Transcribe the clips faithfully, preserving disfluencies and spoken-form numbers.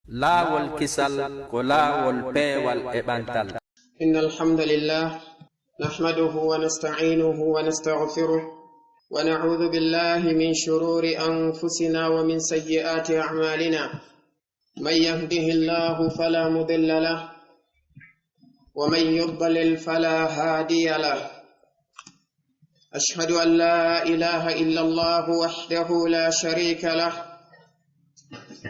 Laawol kisal ko laawol peewal e ɓantal. إن الحمد لله نحمده ونستعينه ونستغفره ونعوذ بالله من شرور أنفسنا ومن سيئات أعمالنا. من يهده الله فلا مضل له ومن يضلل فلا هادي له. أشهد أن لا إله إلا الله وحده لا شريك له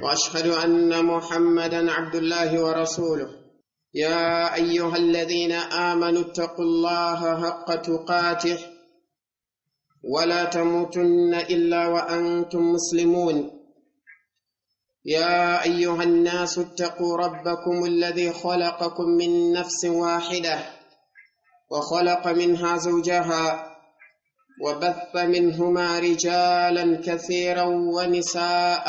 وأشهد أن محمدا عبد الله ورسوله. يا أيها الذين آمنوا اتقوا الله حق تقاته ولا تموتن إلا وأنتم مسلمون. يا أيها الناس اتقوا ربكم الذي خلقكم من نفس واحدة وخلق منها زوجها وبث منهما رجالا كثيرا ونساء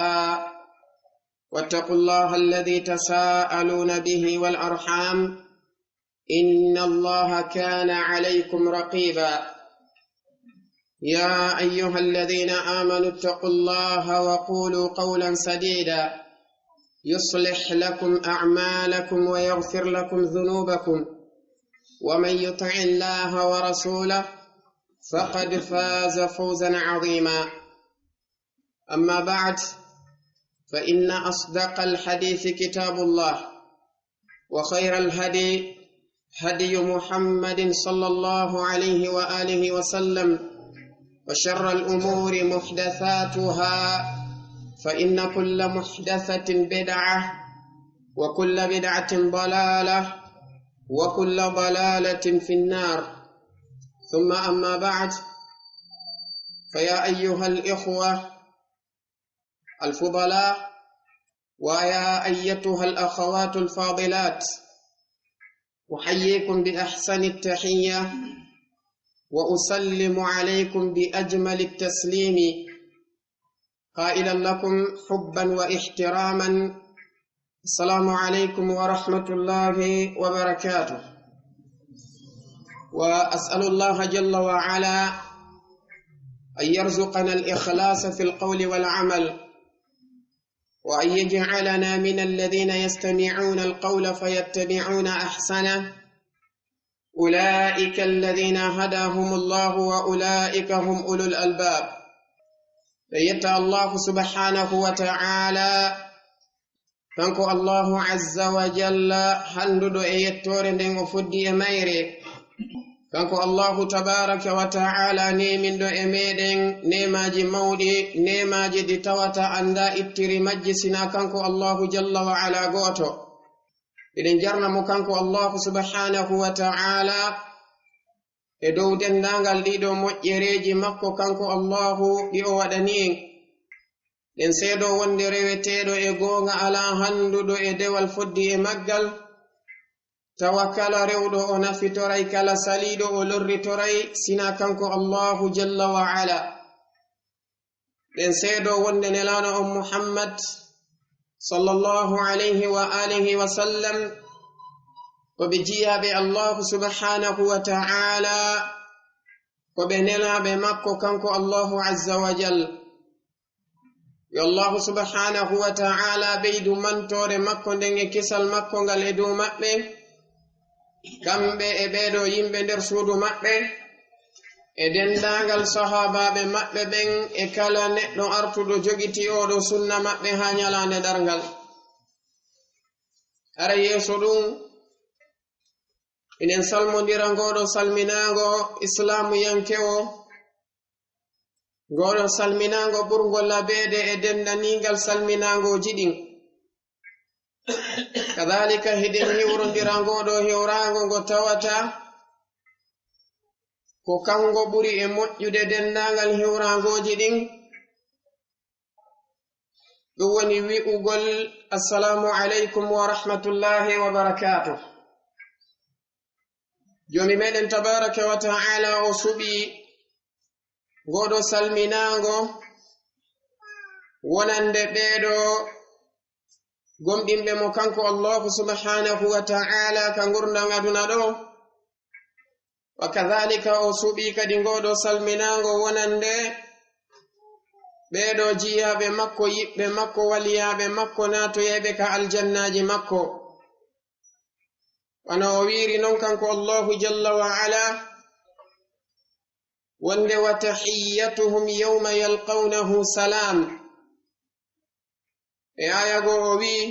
واتقوا الله الذي تساءلون به والأرحام إن الله كان عليكم رقيبا. يا أيها الذين آمنوا اتقوا الله وقولوا قولا سديدا يصلح لكم أعمالكم ويغفر لكم ذنوبكم ومن يطع الله ورسوله فقد فاز فوزا عظيما. أما بعد، فإن أصدق الحديث كتاب الله وخير الهدي هدي محمد صلى الله عليه وآله وسلم وشر الأمور محدثاتها فإن كل محدثة بدعة وكل بدعة ضلالة وكل ضلالة في النار. ثم أما بعد، فيا أيها الإخوة الفضلاء ويا أيتها الأخوات الفاضلات، أحييكم بأحسن التحية وأسلم عليكم بأجمل التسليم قائلا لكم حبا واحتراما: السلام عليكم ورحمة الله وبركاته. وأسأل الله جل وعلا أن يرزقنا الإخلاص في القول والعمل وأن يجعلنا من الذين يستمعون القول فيتبعون أحسنه. أولئك الذين هداهم الله وأولئك هم أولو الألباب. Ɓe yetta Allahu subhanahu wa ta'ala, kanko Allahu azza wa jalla, hannduɗo e yettoore nden o foddi e mayre. Kanko Allahu tabaraka wa ta'ala neeminɗo e meɗen neemaaji mawɗi, neemaaji ɗi tawata annda ittiri majji sina kanko Allahu jalla wa ala gooto. Eɗen jarna mo kanko Allahu subhanahu wa ta'ala e dow denndaangal ɗiɗo moƴƴereeji makko kanko Allahu ɗi o waɗani en. Ɗen seedo wonde reweteeɗo e goonga alaa hannduɗo e dewal foddi e maggal, tawa kala rewɗo o nafitoray, kala saliiɗo o lorritoray, sina kanko Allahu jalla wa ala. Ɗen seedo wonde Nelaaɗo on Muhammad sallallahu alayhi wa alihi wa sallam, ko ɓe jiyaaɓe Allahu subhanahu wa ta'ala, ko ɓe nelaaɓe makko kanko Allahu azza wa jal. Yo Allahu subhanahu wa ta'ala ɓeydu mantoore makko nden e kisal makko ngal e dow maɓɓe, kamɓe e ɓeeɗo yimɓe nder suudu maɓɓe, e denndaangal sahaabaaɓe maɓɓe ɓen, e kala neɗɗo artuɗo jogiti ooɗo sunna maɓɓe haa ñalaande darngal. Hara yeeso ɗum, enen salmondira ngooɗo salminaango islaamuyanke o, ngooɗo salminaango ɓurngo labeede e denndaniingal salminaangooji ɗin. Kadaalika, hiɗen hiwrondira ngooɗo hiwraango ngo tawata ko kango ɓuri e moƴƴude denndaangal hiwraangooji ɗin. Ɗum woni wi'ugol, "Assalaamu aleykum wa rahmatullaahi wa barakaatuh." Joomi meɗen tabaaraka wa ta'ala o suɓi ngooɗo salminaango wonande ɓeeɗo gomɗinɓe mo kanko Allahu subhanahu wa ta'ala ka ngurndan aduna ɗo. Wa kadhalika o suɓi kadi ngooɗo salminaango wonande ɓeeɗo jiyaaɓe makko, yiɓɓe makko, waliyaaɓe makko, naatoyayɓe ka aljannaaji makko. Wano o wiiri non kanko Allahu jalla wa ala, wonde, "Wa tahiyyatuhum yawma yalqawnahu salam." E aaya goo o wi'i,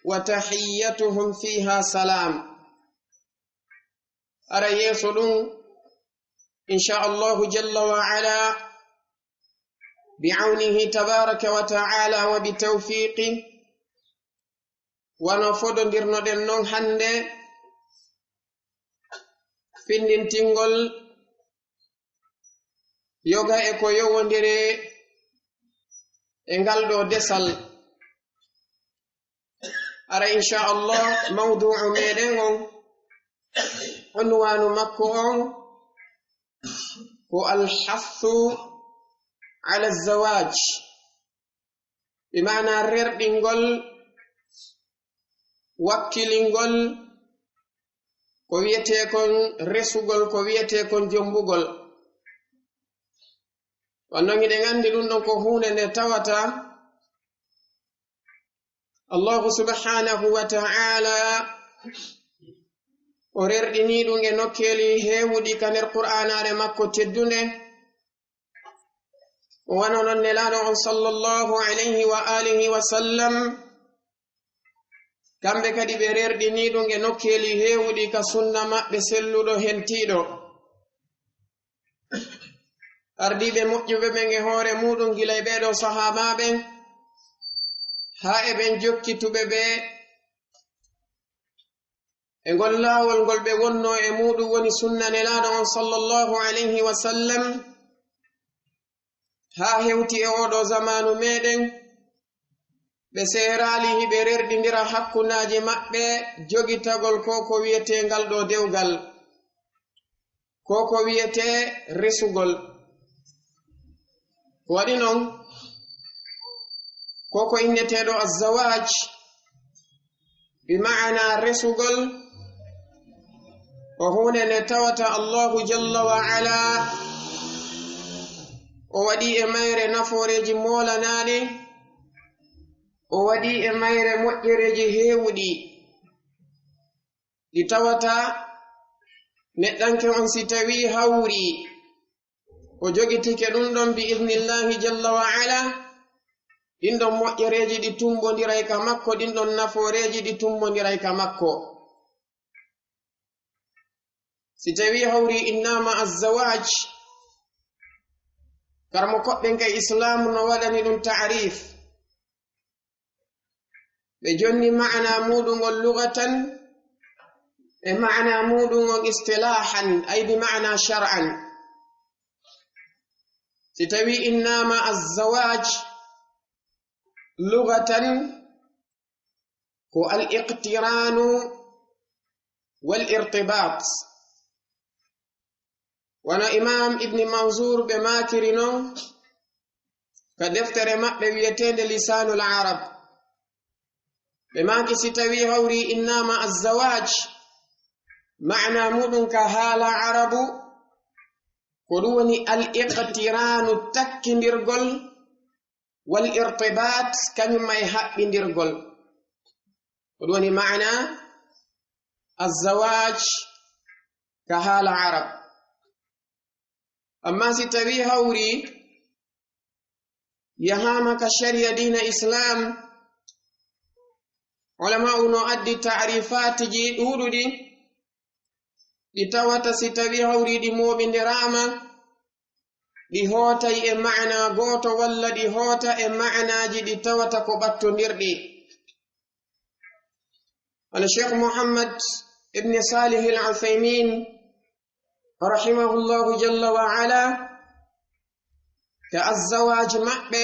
"Wa tahiyyatuhum fiha salam." Ara yeeso ɗum, insha Allahu jalla wa ala, bi awnihi tabaraka wa ta'ala wa bi tawfiqi, wano fodondirnoɗen non hannde, findintingol yoga e ko yowondiri e ngal ɗo desal. Ara, insha Allah, mawdu'u meɗen on, unwanu makko on ko alhassu ala zawaj, bi maana rerɗingol, wakkilingol, ko wiyetee kon resugol, ko wiyetee kon jombugol. Wano hiɗen anndi ɗum ɗon ko huunde nde tawata Allahu subhanahu wa ta'ala o rerɗini ɗum e nokkeeli heewuɗi ka nder Qur'aanaare makko teddunde. O wano non Nelaaɗo on sallallahu alayhi wa alihi wa sallam, kamɓe kadi ɓe rerɗini ɗum e nokkeeli heewuɗi ka sunna maɓɓe selluɗo hentiiɗo. Ardiiɓe moƴƴuɓe ɓen e hoore muuɗum gila e ɓeeɗo sahaabaaɓe, haa e ɓen jokkituɓe ɓe e ngol laawol ngol ɓe wonnoo e muuɗum, woni sunna Nelaaɗo on sallallahu alayhi wa sallam, haa hewti e oo ɗoo zamaanu meɗen, ɓe seeraali hiɓe rerɗindira hakkunaaji maɓɓe jogitagol ko ko wiyetee ngal ɗoo dewgal, ko ko wiyetee resugol. Ko waɗi non, ko ko inneteeɗo azzawaj, bi maana resugol, ko huunde nde tawata Allahu jalla wa ala o waɗi e mayre nafooreeji moolanaaɗi, o waɗi e mayre moƴƴereeji heewuɗi, ɗi tawata neɗɗanke on, si tawii hawri o jogitike ɗum ɗon bi idnillahi jalla wa ala, ɗin ɗon moƴƴereeji ɗi tumbondiray ka makko, ɗin ɗon nafooreeji ɗi tumbondiray ka makko. Si tawii hawri innaama azzawaj, karmo koɗɗen ka Islaamu no waɗani ɗum ta'rif. Ɓe jonni maana muuɗum on lugatan, e maana muuɗum on istilahan, ay bi maana shar'an. Si tawii innaama azzawaj lugatan, ko al-iqtiraanu wal-irtibaat. Wano Imaam Ibni Manzuur ɓe maakiri non ka deftere maɓɓe wiyeteende Lisaanul Arab. Ɓe maaki si tawii hawri innaama azzawaj, maana muuɗum ka haala Arabu, ko ɗum woni al-iqtiraanu, takkindirgol, wal-irtibaat, kañum ma e haɓɓindirgol. Ko ɗum woni maana azzawaj ka haala Arab. Amma si tawii hawri yahaama ka shari'a diina Islaam, ulama'u no addi ta'rifaatiji ɗuuɗuɗi, ɗi tawata si tawii hawri ɗi mooɓindiraama, ɗi hootay e maana gooto walla ɗi hoota e maanaaji ɗi tawata ko ɓattondirɗi. Wano Sheikh Muhammad ibn Salih al-Uthaymin rahimahullahu jalla wa ala, ka azzawaj maɓɓe,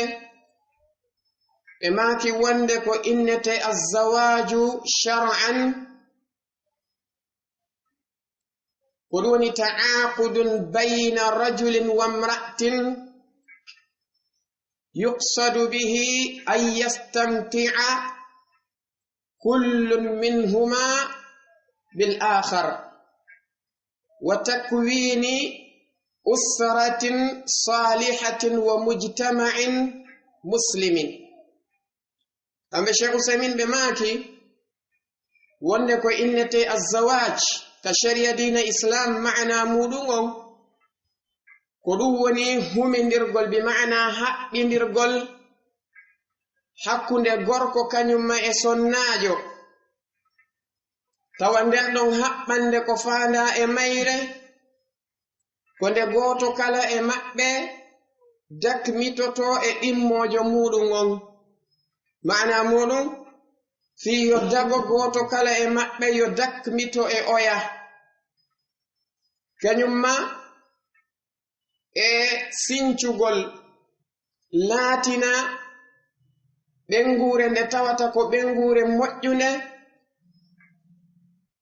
ɓe maaki wonde ko innete azzawaju shar'an, ko ɗum woni ta'aqudun bayna rajulin wa imra'atin yuqsadu bihi an yastamti'a kullun minhuma bil akhar, wa takwini usratin salihatin wa mujtama'in مسلم. Kamɓe Cheikh Usaymin ɓe maaki, wonde ko innetee azzawaj ka sharia diina Islam, maana muuɗum on, ko ɗum woni humindirgol, bi maana haɓɓindirgol hakkunde gorko kañum ma e sonnaajo, tawa nden ɗon haɓɓande ko faandaa e mayre, ko nde gooto kala e maɓɓe dakmitotoo e ɗimmoojo muuɗum on. Maana muuɗum, fii yo dago gooto kala e maɓɓe yo dakmito e oya. Kañum ma e sincugol laatina ɓeynguure nde tawata ko ɓeynguure moƴƴunde,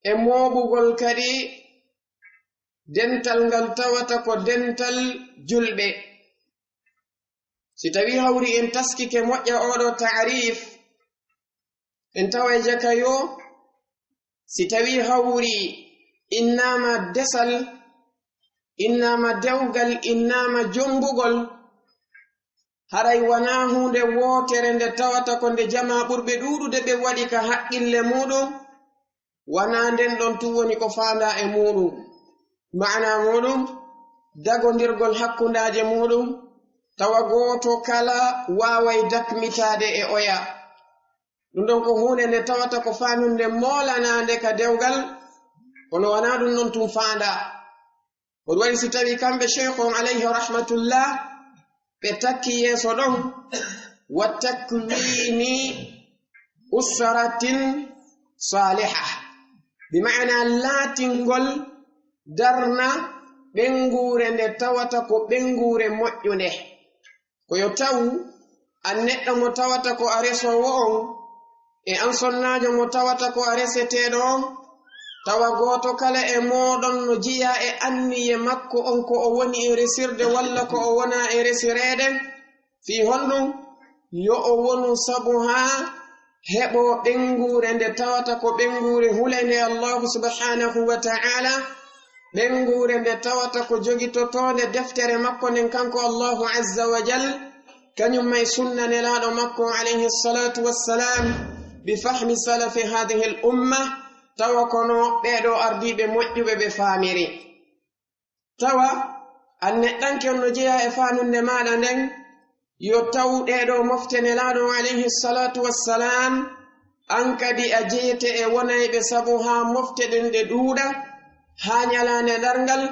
e mooɓugol kadi dental ngal tawata ko dental julɓe. Si tawii hawri en taskike moƴƴa ooɗo taarif, en tawa e jaka yo, si tawii hawri innaama desal, innaama dewgal, innaama jombugol, haray wanaa huunde wootere nde tawata ko nde jamaa ɓurɓe ɗuuɗude ɓe waɗi ka haqqille muuɗum, wanaa nden ɗon tun woni ko faandaa e muuɗum. Maana muuɗum, dagondirgol hakkundaaje muuɗum, tawa gooto kala waaway dakmitaade e oya. Ɗum ɗon ko huunde nde tawata ko faanunde moolanaande ka dewgal, kono wanaa ɗum ɗon tun faandaa. Ko ɗum waɗi si tawii kamɓe Cheikh on alayhi rahmatullah, ɓe takki yeeso ɗon, wa takwini usratin saliha, bi maana laatingol darna ɓeynguure nde tawata ko ɓeynguure moƴƴunde. Ko yo tawu an neɗɗo mo tawata ko a resoowo on, e an sonnaajo mo tawata ko a reseteeɗo on, tawa gooto kala e mooɗon no jeyaa e anniye makko on ko o woni e resirde walla ko o wonaa e resireede, fii honɗum? Yo o wonu sabu haa heɓoo ɓeynguure nde tawata ko ɓeynguure huleende Allahu subhanahu wa ta'ala, ɓeynguure nde tawata ko jogitotoonde deftere makko nden kanko Allahu azza wa jal, kañum ma e sunna Nelaaɗo makko alayhi salatu wassalam, bi fahmi salafi hadhihi al umma, tawa ko no ɓeeɗo ardiiɓe moƴƴuɓe ɓe faamiri. Tawa an neɗɗanke on no jeyaa e faanunde maaɗa nden, yo taw ɗeeɗo mofte Nelaaɗo on alayhi salatu wassalam, an kadi a jeyete e wonayɓe sabu haa mofte ɗen ɗe ɗuuɗa haa ñalaande darngal,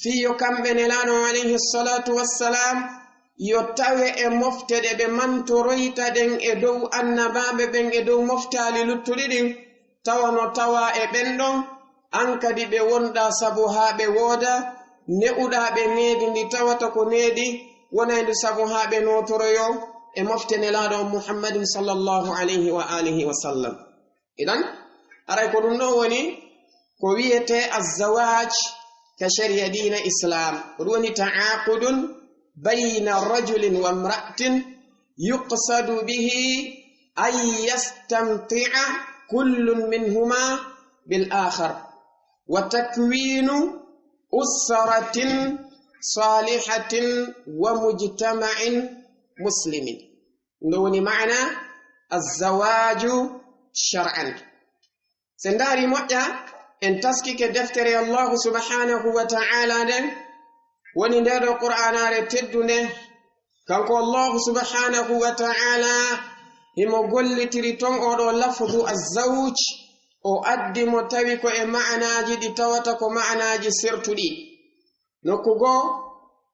fii yo kamɓe Nelaaɗo on alayhi salatu wassalam yo tawe e mofte ɗe ɓe mantoroyta ɗen e dow annabaaɓe ɓen e dow moftaali luttuɗi ɗin, tawa no tawaa e ɓen ɗon, an kadi ɓe wonɗaa sabu haa ɓe wooda, ne'uɗaa ɓe needi ndi tawata ko needi wonayndi sabu haa ɓe nootoroyoo e mofte Nelaaɗo on Muhammadin sallallahu alayhi wa alihi wa sallam. Idan, aray ko ɗum ɗoo woni ko wiyetee azzawaj ka sharia diina Islam. Ko ɗum woni ta'aqudun bayna rajulin wa imra'atin يقصد به أن يستمتع كل منهما بالآخر، وتكوين أسرة صالحة ومجتمع مسلم. Ɗum woni maana الزواج شرعا. Si en ndaari moƴƴa, en taskike deftere Allahu subhanahu wa ta'ala nden, woni nde ɗo Qur'aanaare teddunde. Kanko Allahu subhanahu wa ta'ala himo gollitiri ton oo ɗoo lafdu azzawj, o addi mo tawi ko e ma'anaaji ɗi tawata ko ma'anaaji sertuɗi. Nokku goo,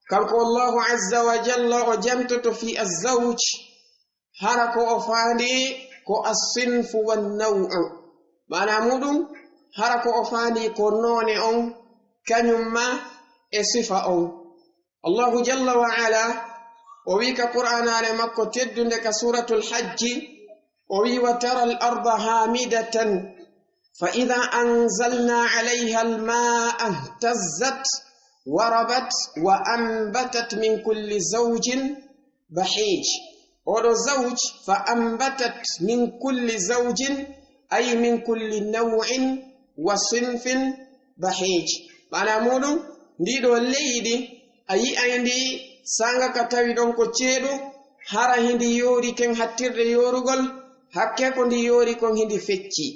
kanko Allahu azza wa jalla o jantoto fii azzawj, hara ko o faandi ko as-sinfu wan-naw'u. Maanaa muuɗum, hara ko o faandi ko noone on, kañum ma e sifa on. Allahu jalla wa ala, o wi'i ka Qur'aanaare makko teddunde ka Suuratul Hajji, o wi'i, "Wa taral arda haamidatan, fa idha anzalna alayha al-ma'a ihtazzat wa rabat wa anbatat min kulli zawjin bahiij." Oo ɗoo zawj, "fa anbatat min kulli zawjin", ay min kulli naw'in wa sinfin bahiij. Maanaa muuɗum, ndii ɗoo leydi, a yi'ay ndi saanga ka tawi ɗon ko ceeɗu, hara hindi yoori ken hattirde yoorugol, hakke ko ndi yoori kon hindi fecci.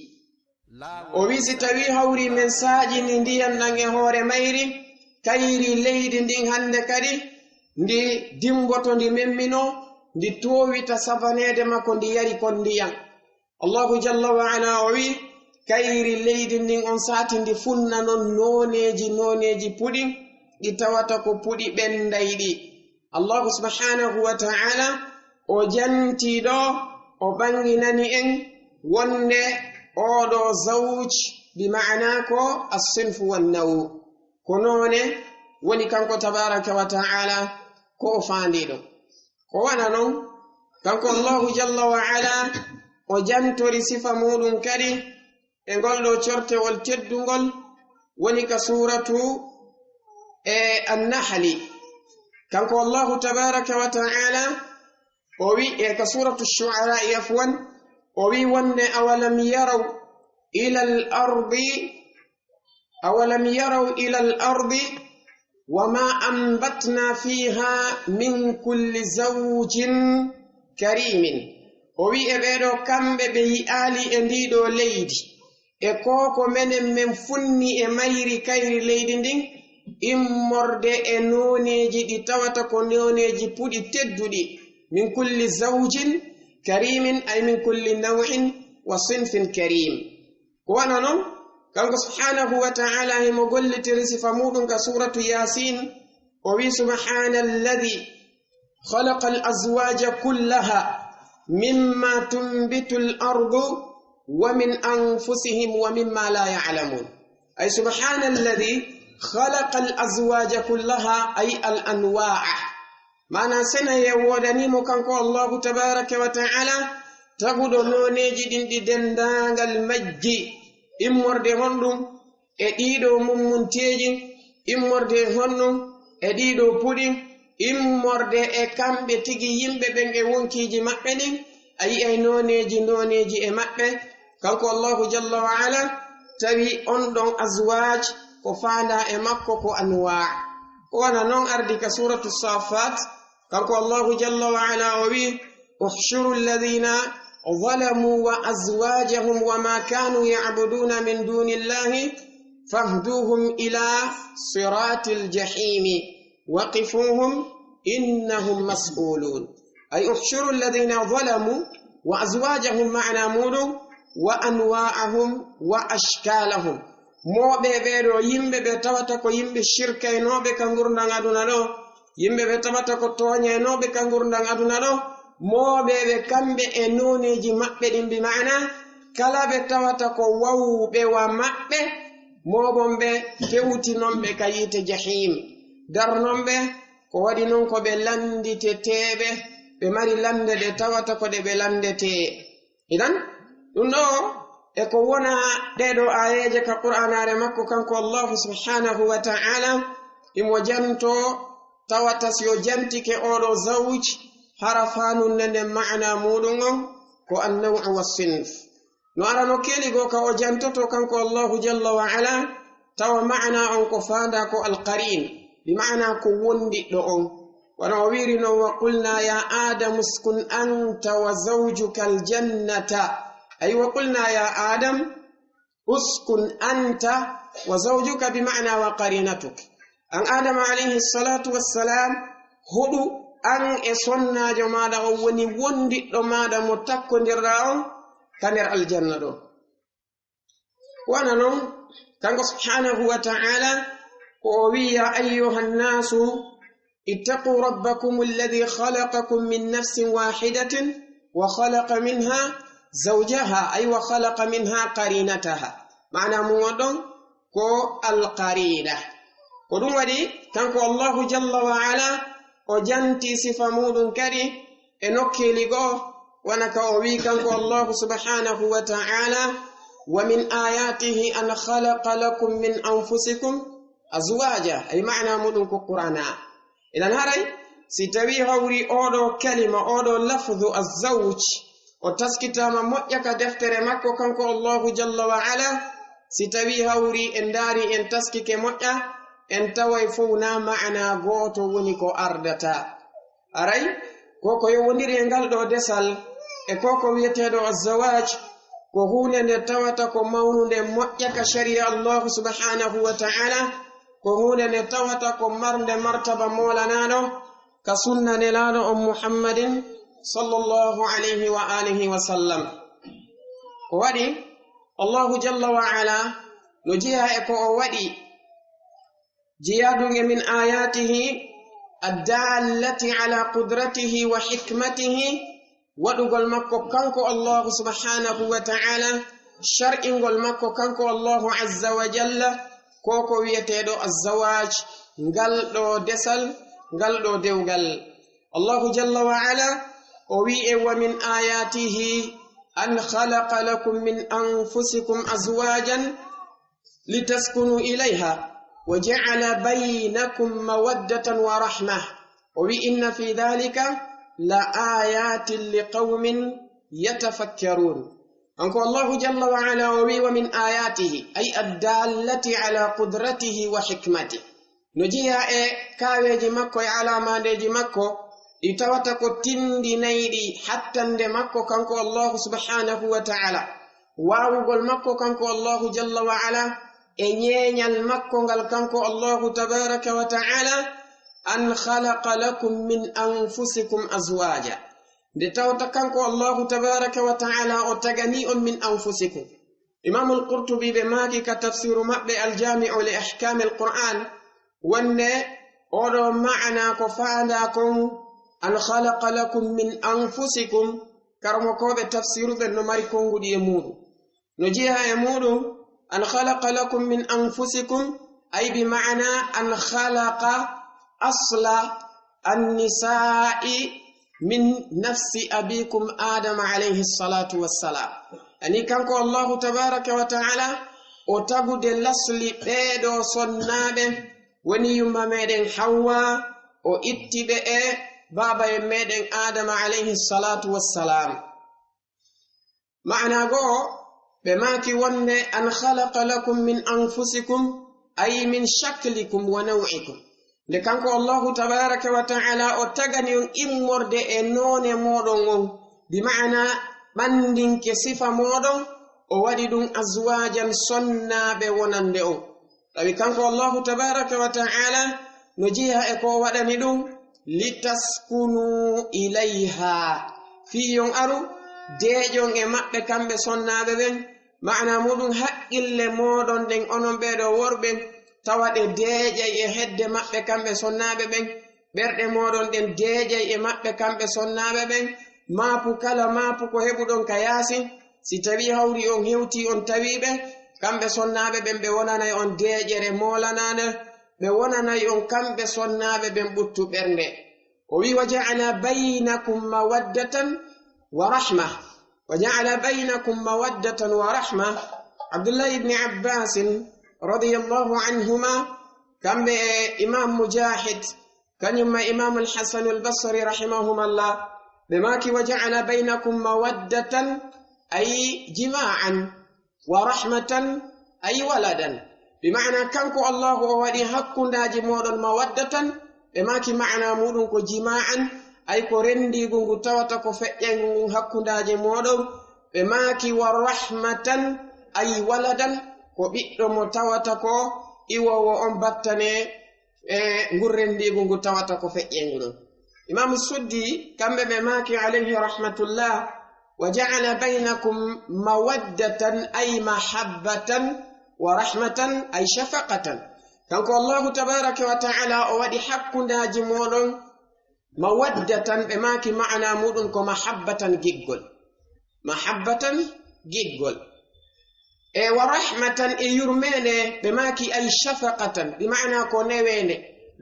O wi, si tawi hawri men saaƴini ndiyan ɗan e hoore mayri, kayri leydi ndin hannde kadi ndi dimboto, ndi memmino, ndi toowita sabaneede makko ndi yari kon ndiyan. Allahu jalla wa ala o wi, kayri leydi ndin on saati ndi funna non nooneeji, nooneeji puɗi, ɗi tawata ko puɗi ɓendayɗi. Allahu subhanahu wa ta'ala o jantii ɗo, o ɓanginani en wonde oɗo zawj, bi ma'ana ko as-sinfu wan naw. Ko noone woni kanko tabaraka wa ta'ala ko o faandiiɗo. Ko wana non, kanko Allahu jalla wa ala, o jantori sifa muɗum kadi e ngol ɗo cortewol teddungol, woni ka suuratu, e, An-Nahli. Kanko Allahu tabaraka wa ta'ala, o wi, e, ka suuratu Shu'ara, afwan, o wi wonde, "Awalam yaraw ilal ardi, awalam yaraw ilal ardi wa ma ambatna fiha min kulli zawjin karimin." O wi e ɓeeɗo kamɓe ɓe yi'aali e ndiɗo leydi, e ko ko menen men funni e mayri kayri leydi ndin, immorde e nooneeji ɗi tawata ko nooneeji puɗi tedduɗi, min kulli zawjin karimin, ay min kulli naw'in wa sinfin karim. Ko wana non, kanko subhanahu wa ta'ala himo gollitiri sifa muɗum ka suuratu Yasin, o wi, "Subhana alladhi khalaqa al-azwaja kullaha mimma tunbitu al-ardu wa min anfusihim wa mimma la ya'lamun." Ay, "Subhana alladhi khalaqa al-azwaja kullaha," ay al-anwa'a. Maana, sena ye woodanii mo kanko Allahu tabaraka wa ta'ala, taguɗo nooneeji ɗin ɗi denndaangal majji, immorde honɗum e ɗiɗo mummunteeji, immorde honɗum e ɗiɗo puɗi, immorde e kamɓe tigi yimɓe ɓen e wonkiiji maɓɓe ɗin, a yi'ay nooneeji, nooneeji e maɓɓe. Kanko Allahu jalla wa ala, tawi on ɗon azwaaj ko faandaa e makko ko anwaa. Ko wana non ardi ka suuratu Saaffaat, kanko Allahu jalla wa ala o wi, "Uhshuru alladhina zalamu wa azwajahum wa ma kanu ya'buduna min dunillahi fahduhum ila siratil jahimi waqifuhum innahum mas'ulun." Ay, "Uhshuru alladhina zalamu wa azwajahum," ma'ana muɗum, "wa anwa'ahum wa ashkalahum." Mooɓe ɓeeɗo yimɓe ɓe tawata ko yimɓe shirkaynooɓe ka ngurndan aduna ɗo, yimɓe ɓe tawata ko tooñaynooɓe ka ngurndan aduna ɗo, mooɓe ɓe kamɓe e nooneeji maɓɓe ɗin, bi ma'ana kala ɓe tawata ko wawɓe wa maɓɓe, mooɓon ɓe, fewtinon ɓe ka yiite jahim, darnon ɓe, ko waɗi non ko ɓe landiteteeɓe, ɓe mari lande ɗe tawata ko ɗe ɓe landetee. Idan, ɗum ɗo e ko wona ɗeɗo aayeeje ka Qur'aanaare makko kanko Allahu subhanahu wa ta'ala, imo janto, tawata si o jantike oɗo zawj, hara faanunde nden ma'ana muɗum on ko an-naw'u was-sinf. No arano keeli goo ka o jantoto kanko Allahu jalla wa ala, tawa ma'ana on ko faandaa ko al-qarin, bi ma'ana ko wondiɗɗo on. Wano o wiiri non, "Wa qulna ya Adamu uskun anta wa zawjuka al-jannata." Ay, "Wa qulna ya Adam uskun anta wa zawjuka," bi ma'ana wa qarinatuk. An Adama alayhi salatu wassalam, hoɗu an e sonnaajo maaɗa on, woni wondiɗɗo maaɗa mo takkondirɗaa on ka nder aljanna ɗo. Wano non, kanko subhanahu wa ta'ala, ko o wi'i, "Ya ayyuhan nasu, ittaqu rabbakum alladhi khalaqakum min nafsin wahidatin wa khalaqa minha zawjaha," ay, "wa khalaqa minha qarinataha." Ma'ana mun on ɗon ko al-qarina. Ko ɗum waɗi, kanko Allahu jalla wa ala, o janti sifa muɗum kadi e nokkeeli goo, wano ka o wi'i kanko Allahu subhanahu wa ta'ala, "Wa min ayatihi an khalaqa lakum min anfusikum azwaja," ay, ma'ana muɗum ko Qur'ana. Idan haray, si tawi hawri oɗo kalima, oɗo lafzu az-zawj, o taskitaama moƴƴa ka deftere makko kanko Allahu jalla wa ala, si tawi hawri en ndaari en taskike moƴƴa, en taway fow na ma'ana gooto woni ko ardata. Aray, Ko ko yowondiri e ngal ɗo desal, e ko ko wiyeteeɗo azzawaaj, ko huunde nde tawata ko mawnunde moƴƴa ka shari'a Allahu subhanahu wa ta'ala, ko huunde nde tawata ko marnde martaba moolanaaɗo ka sunna nelaaɗo on Muhammadin sallallahu alayhi wa alihi wa sallam. Ko waɗi Allahu jalla wa ala no jeyaa e ko o waɗi jeyaa ɗum e min ayatihi addallati ala qudratihi wa hikmatihi, waɗugol makko kanko Allahu subhanahu wa ta'ala, shar'ingol makko kanko Allahu azza wa jalla, ko ko wiyeteeɗo azzawaj, ngal ɗo desal, ngal ɗo dewgal. Allahu jalla wa ala o wi'i e wa min ayatihi an khalaqa lakum min anfusikum azwajan litaskunu ilayha wa ja'ala baynakum mawaddatan wa rahma. O wi'i inna fi dhalika la ayatin liqawmin yatafakkarun. Kanko Allahu jalla wa ala o wi'i wa min ayatihi, ay addallati ala qudratihi wa hikmatihi. No jeyaa e kaaweeji makko e alaamandeeji makko, ɗi tawata ko tindinayɗi hattande makko kanko Allahu subhanahu wa ta'ala, waawugol makko kanko Allahu jalla wa ala, e ñeeñal makko ngal kanko Allahu tabaraka wa ta'ala, an khalaqa lakum min anfusikum azwaja. Nde tawata kanko Allahu tabaraka wa ta'ala o tagani on min anfusikum. Imamul Qurtubi ɓe maaki ka tafsiru maɓɓe Aljami'u li Ahkamil Qur'an, wonde oɗo ma'ana ko faanda kon, an khalaqa lakum min anfusikum, karamokooɓe tafsiru ɓen no mari konguɗi e muuɗum. No jeyaa e muuɗum, an khalaqa lakum min anfusikum, ay bi ma'ana an khalaqa asla annisa'i min nafsi abikum Adama alayhi salatu wassalam. Ani kanko Allahu tabaraka wa ta'ala, o tagude lasli ɓeeɗo sonnaaɓe, woni yumma meɗen Hawwa, o itti ɓe e baaba en meɗen Adama alayhi salatu wassalam. Ma'ana goo, ɓe maaki wonde, an khalaqa lakum min anfusikum, ay min shaklikum wa naw'ikum. Nde kanko Allahu tabaraka wa ta'ala o tagani on immorde e noone mooɗon on, bi ma'ana ɓandinke sifa mooɗon, o waɗi ɗum azwajan sonnaaɓe wonande on. Tawi kanko Allahu tabaraka wa ta'ala no jeyaa e ko o waɗani ɗum, litaskunu ilayha. Fii yon aru, deeƴon e maɓɓe kamɓe sonnaaɓe ɓen, ma'ana muɗum haqqille mooɗon ɗen onon ɓeeɗo worɓe, tawa ɗe deeƴay e hedde maɓɓe kamɓe sonnaaɓe ɓen, ɓerɗe mooɗon ɗen deeƴay e maɓɓe kamɓe sonnaaɓe ɓen, maapu kala maapu ko heɓuɗon ka yaasi, si tawii hawri on hewtii on tawii ɓe, kamɓe sonnaaɓe ɓen ɓe wonanay on deeƴere moolanaande, ɓe wonanay on kamɓe sonnaaɓe ɓen ɓuttu ɓernde. O wi'i, wa ja'ala baynakum mawaddatan wa rahma. Wa ja'ala baynakum mawaddatan wa rahma. Abdullah ibn Abbasin radiyallahu anhuma, kamɓe e Imam Mujahid, kañum ma Imam al-Hasan al-Basri rahimahumallah, ɓe maaki, wa ja'ala baynakum mawaddatan, ay jima'an, wa rahmatan, ay waladan. Bi ma'ana kanko Allahu o waɗi hakkundaaji mooɗon mawaddatan, ɓe maaki ma'ana muɗum ko jima'an, ay ko rendiigu ngu tawata ko feƴƴayngu ngun hakkundaaji mooɗon, ɓe maaki wa rahmatan, ay waladan, ko ɓiɗɗo mo tawata ko iwoowo on battane e ngun rendiigu ngu tawata ko feƴƴayngu ɗum. Imaamu Suddi, kamɓe ɓe maaki alayhi rahmatullah, wa ja'ala baynakum mawaddatan ay mahabbatan wa rahmatan ay shafaqatan. Kanko Allahu tabaraka wa ta'ala o waɗi hakkundaaji mooɗon mawaddatan, ɓe maaki ma'ana muɗum ko mahabbatan giggol. Mahabbatan giggol. E wa rahmatan e yurmeende, ɓe maaki ay shafaqatan, bi ma'ana ko neweende.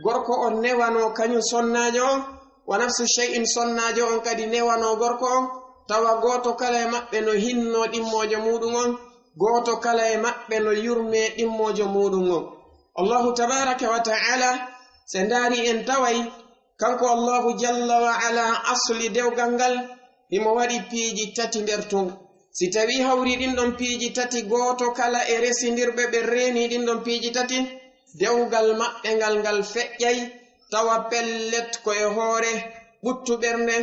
Gorko on newano kañum sonnaajo on, wa nafsu shay'in sonnaajo on kadi newano gorko on, tawa gooto kala e maɓɓe no hinno ɗimmoojo muɗum on, gooto kala e maɓɓe no yurme ɗimmoojo muɗum on. Allahu tabaraka wa ta'ala, se ndaari en taway, kanko Allahu jalla wa ala asli dewgal ngal, himo waɗi piiji tati nder tun. Si tawii hawri ɗin ɗon piiji tati, gooto kala e resindirɓe ɓe reeni ɗin ɗon piiji tati, dewgal maɓɓe ngal ngal feƴƴay, tawa pellet ko e hoore ɓuttu ɓernde,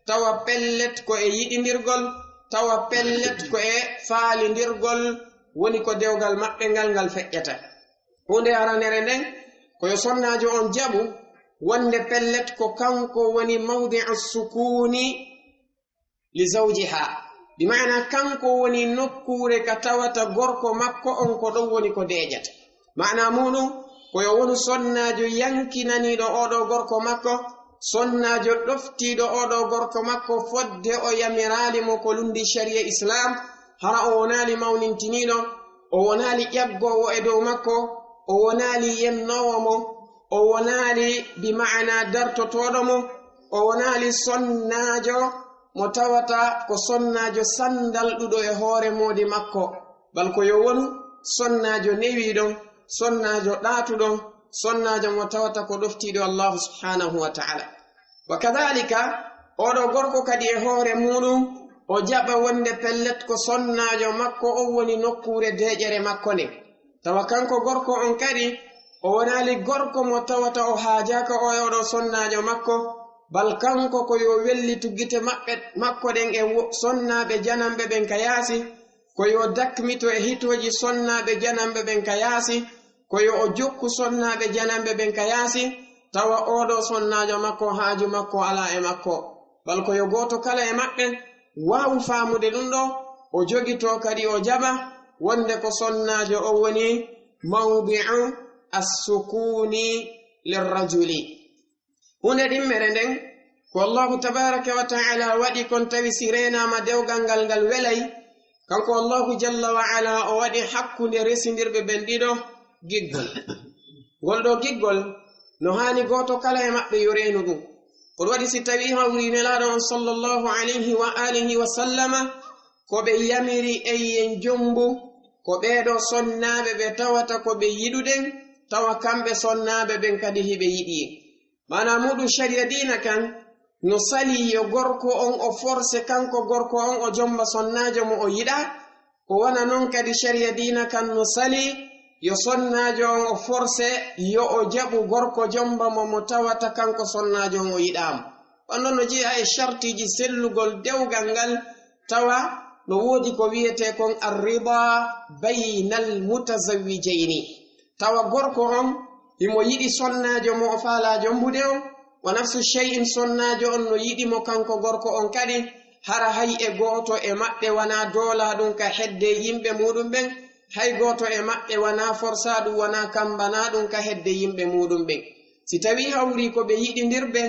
tawa pellet ko e yiɗindirgol, tawa pellet ko e faalindirgol woni ko dewgal maɓɓe ngal ngal feƴƴata. Huunde aranere nden, ko yo sonnaajo on jaɓu wonde pellet ko kanko woni mawdi'u sukuuni li zawjiha, bi maana kanko woni nokkuure ka tawata gorko makko on ko ɗon woni ko deeƴata. Maana muɗum ko yo wonu sonnaajo yankinaniiɗo oɗo gorko makko, sonnaajo ɗoftiiɗo oɗo gorko makko fodde o yamiraali mo ko lundi shari'a Islam, hara o wonaali mawnintiniiɗo, o wonaali ƴaggoowo e dow makko, o wonaali yennoowo mo, o wonaali bi maana dartotooɗo mo, o wonaali sonnaajo mo tawata ko sonnaajo sandalɗuɗo e hoore moodi makko, bal ko yo wonu sonnaajo newiiɗo, sonnaajo ɗaatuɗo, sonnaajo mo tawata ko ɗoftiiɗo Allahu subhanahu wa ta'ala. Wa kadhalika, oɗo gorko kadi e hoore muɗum, o jaɓa wonde pellet ko sonnaajo makko on woni nokkuure deeƴere makko nden. Tawa kanko gorko on kadi, o wonaali gorko mo tawata o haajaaka o e oɗo sonnaajo makko, bal kanko ko yo wellitu gite maɓɓe, makko ɗen e wo-, sonnaaɓe jananɓe ɓen ka yaasi, ko yo dakmito e hitooji sonnaaɓe jananɓe ɓen ka yaasi, ko yo o jokku sonnaaɓe jananɓe ɓen ka yaasi, tawa oɗo sonnaajo makko haaju makko alaa e makko. Bal ko yo gooto kala e maɓɓe waawu faamude ɗum ɗo, o jogitoo kadi o jaɓa wonde ko sonnaajo o woni mawdi'u as-sukuuni lirrajuli. Huunde ɗimmere nden, ko Allahu tabaraka wa ta'ala waɗi kon tawi si reenaama dewgal ngal ngal welay, kanko Allahu jalla wa ala o waɗi hakkunde resindirɓe ɓen ɗiɗo giggol. Ngol ɗo giggol, no haani gooto kala e maɓɓe yo reenu ɗum. Ko ɗum waɗi si tawi hawri Nelaaɗo on sallallahu alayhi wa alihi wa sallama, ko ɓe yamiri en yen jombu, ko ɓee ɗo sonnaaɓe ɓe tawata ko ɓe yiɗuɗen, tawa kamɓe sonnaaɓe ɓen kadi hiɓe yiɗi en. Maanaa muɗum, shari'a diina kan no salii yo gorko on o forse kanko gorko on o jomba sonnaajo mo o yiɗaa. Ko wona non kadi shari'a diina kan no salii yo sonnaajo on o forse yo o jaɓu gorko jomba mo mo tawata kanko sonnaajo on o yiɗaa mo. Wano no jeyaa e shartiiji sellugol dewgal ngal, tawa no woodi ko wiyetee kon arrida baynal mutazawwijayni. Tawa gorko on himo yiɗi sonnaajo mo o faalaa jombude on, wa nafsu shay'in sonnaajo on no yiɗi mo kanko gorko on kadi, hara hay e gooto e maɓɓe wanaa doolaa ɗum ka hedde yimɓe muɗum ɓen, hay gooto e maɓɓe wanaa forsaa ɗum, wanaa kambanaa ɗum ka hedde yimɓe muɗum ɓen. Si tawii hawrii ko ɓe yiɗindirɓe,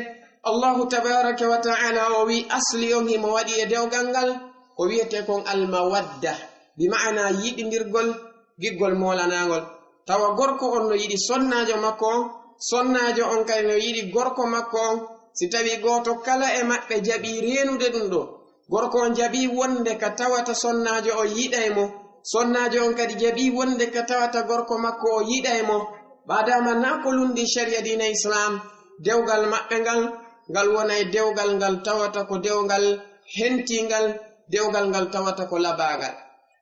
Allahu tabaraka wa ta'ala o wi'i asli on himo waɗi e dewgal ngal ko wiyetee kon almawadda, bi ma'ana yiɗindirgol, giggol moolanaangol. Tawa gorko on no yiɗi sonnaajo makko on, sonnaajo on kadi no yiɗi gorko makko on. Si tawii gooto kala e maɓɓe jaɓii reenude ɗum ɗo, gorko on jaɓii wonde ka tawata sonnaajo on yiɗay mo, sonnaajo on kadi jaɓii wonde ka tawata gorko makko o yiɗay mo, maadaama naa ko lundi shari'a diina Islam, dewgal maɓɓe ngal, ngal wonay dewgal ngal tawata ko dewgal hentiingal, dewgal ngal tawata ko labaangal.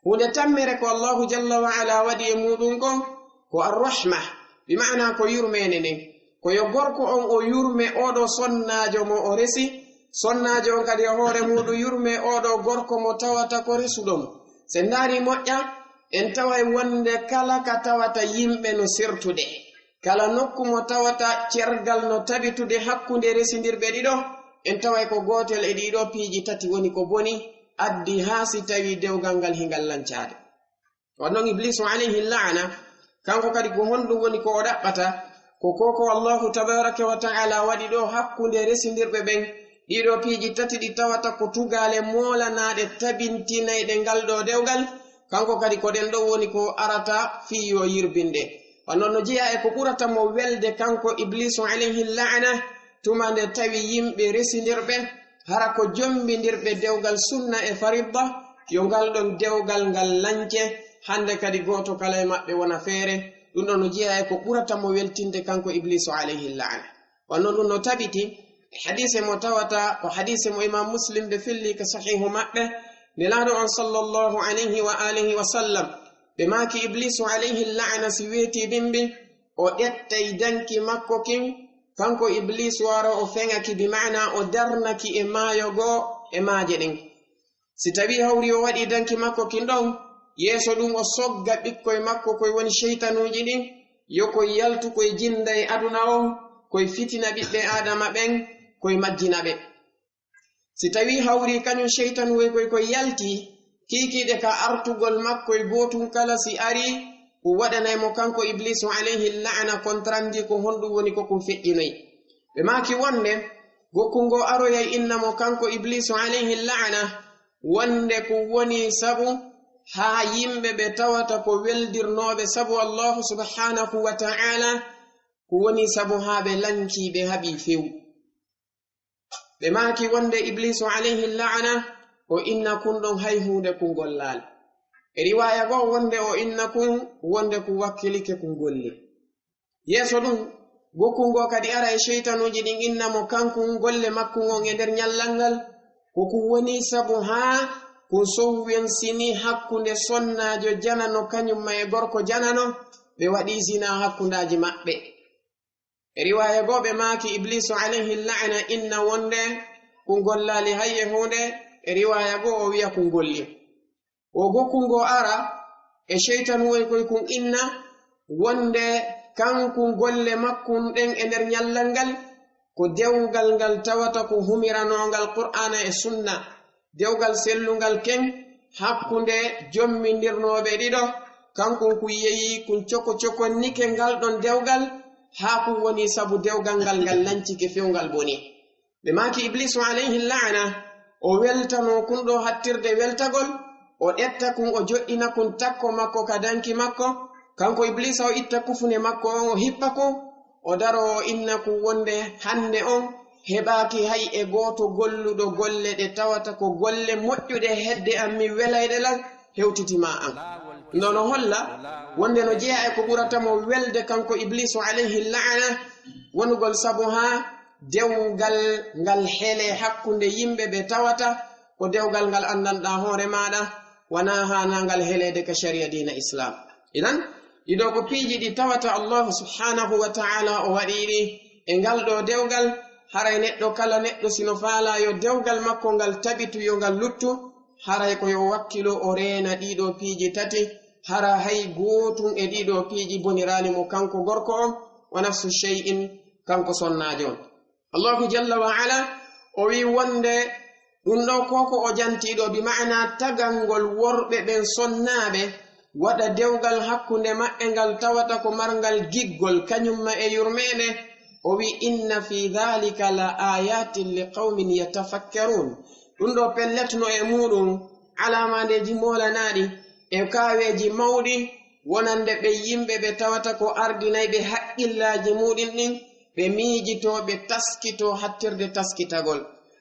Huunde tammere ko Allahu jalla wa ala waɗi e muɗum kon ko arrahma, bi ma'ana ko yurmeende nden. Ko yo gorko on o yurme oɗo sonnaajo mo o resi, sonnaajo on kadi e hoore muɗum yurme oɗo gorko mo tawata ko resuɗo mo. Si en ndaari moƴƴa, en taway wonde kala ka tawata yimɓe no sertude, kala nokku mo tawata cergal no tabitude hakkunde resindirɓe ɗiɗo, en taway ko gootel e ɗiɗo piiji tati woni ko boni, addi haa si tawi dewgal ngal hingal lancaade. Kono non Ibliisu alayhi la'ana, kanko kadi ko honɗum woni ko o ɗaɓɓata? Ko ko ko Allahu tabaraka wa ta'ala waɗi ɗo hakkunde resindirɓe ɓen, ɗiɗo piiji tati ɗi tawata ko tugaale moolanaaɗe tabintinayɗe ngal ɗo dewgal, kanko kadi ko ɗen ɗo woni ko arata fii yo yirbinde. Wano no jeyaa e ko ɓurata mo welde kanko Ibliisu alayhi la'ana, tuma nde tawi yimɓe resindirɓe, hara ko jombindirɓe dewgal sunna e faridda, yo ngal ɗon dewgal ngal lance, hande kadi gooto kala e maɓɓe wona feere. Ɗum ɗon no jeyaa e ko ɓurata mo weltinde kanko Ibliisu alayhi la'ana. Wano ɗum no tabiti e hadiise mo tawata ko hadiise mo Imam Muslim ɓe filli ka sahihu maɓɓe, Nelaaɗo on sallallahu alayhi wa alihi wa sallam, ɓe maaki Ibliisu alayhi la'ana si weetii dimbi, o ƴettay danki makko kin, kanko Ibliisu ara o feŋaki, bi maana o darnaki e maayo goo e maaje ɗen. Si tawii hawri o waɗii danki makko kin ɗon, yeeso ɗun o sogga ɓikkoy makko koy woni seytanuuji ɗin, yo koy yaltu koy jinda e aduna on, koy fitina ɓiɓɓe Aadama ɓen, koy majjina ɓe. Si tawii hawri kañun seytanuuji koy koy yalti, kiikiiɗe ka artugol makko e gootun kala si arii, ko waɗanay mo kanko Ibliisu alayhi la'ana kontrandi ko honɗun woni ko kun feƴƴinoy. Ɓe maaki wonde, gokku ngoo aroyay inna mo kanko Ibliisu alayhi la'ana, wonde ko woni sabu haa yimɓe ɓe tawata ko weldirnooɓe sabu Allaahu subhaanahu wa ta'aala, ko woni sabu haa ɓe lankii ɓe haɓii few. Ɓe maaki wonde Ibliisu alayhi la'ana, o inna kun ɗon hay huunde kun gollaali. E riwaaya goo wonde o inna kun wonde kun wakkilike kun golli. Yeeso ɗun, gokku ngoo kadi ara e seytanuuji ɗin inna mo kankun golle makkun on e nder ñallal ngal, ko kun woni sabu haa kun sowwensini hakkunde sonnaajo janano kañun ma e gorko janano, ɓe waɗii zinaa hakkundaaji maɓɓe. E riwaaya goo ɓe maaki Ibliisu alayhi la'ana inna wonde kun gollaali hay e huunde, e riwaaya goo o wi'a kun golli. O gokku ngoo ara e seytanuuji koy kun inna wonde kankun golle makkun ɗen e nder ñallal ngal ko dewgal ngal tawata ko humiranoongal Qur'aana e Sunna, dewgal sellungal ken hakkunde jommindirnooɓe ɗiɗo, kankun kun yehi kun coko cokonnike ngal ɗon dewgal, haa kun woni sabu dewgal ngal ngal lancike few ngal boni. Ɓe maaki Ibliisu alayhi la'ana, o weltanoo kun ɗoo hattirde weltagol, o ƴetta kun, o joɗɗina kun takko makko ka danki makko. Kanko Ibliisa o itta kufune makko on, o hippa kun, o daroo o inna kun wonde hannde on heɓaaki hay e gooto golluɗo golle ɗe tawata ko golle moƴƴuɗe hedde an, min welayɗe lan, hewtiti ma an. Nde no holla wonde no jeyaa e ko ɓurata mo welde kanko Ibliisu alayhi la'ana, wonugol sabu haa dewgal ngal hele hakkunde yimɓe ɓe tawata ko dewgal ngal anndanɗaa hoore maaɗa, wanaa haanaa ngal heleede ka shari'a diina Islaam. Idan, ɗiɗo ko piiji ɗi tawata Allaahu subhaanahu wa ta'aala o waɗii ɗi e ngal ɗoo dewgal, haray neɗɗo kala neɗɗo si no faalaa yo dewgal makko ngal tabitu, yo ngal luttu, haray ko yo wakkilo o reena ɗiɗo piiji tati, hara hay gootun e ɗiɗo piiji boniraali mo kanko gorko on, wa nafsu shay'in, kanko sonnaajo on. Allaahu jalla wa ala o wi'i wonde ɗun ɗoo ko ko o jantii ɗoo, bi ma'ana tagangol worɓe ɓen sonnaaɓe, waɗa dewgal hakkunde maɓɓe ngal tawata ko marngal giggol, kañun ma e yurmeende. O wi'i, "Inna fi dhalika la ayatin li qawmin yatafakkarun." Ɗun ɗoo pellet no e muɗum alaamandeeji moolanaaɗi e kaaweeji mawɗi, wonande ɓe yimɓe ɓe tawata ko ardinayɓe haqqillaaji muɗum ɗin, ɓe miijitoo, ɓe taskitoo hattirde taskitagol.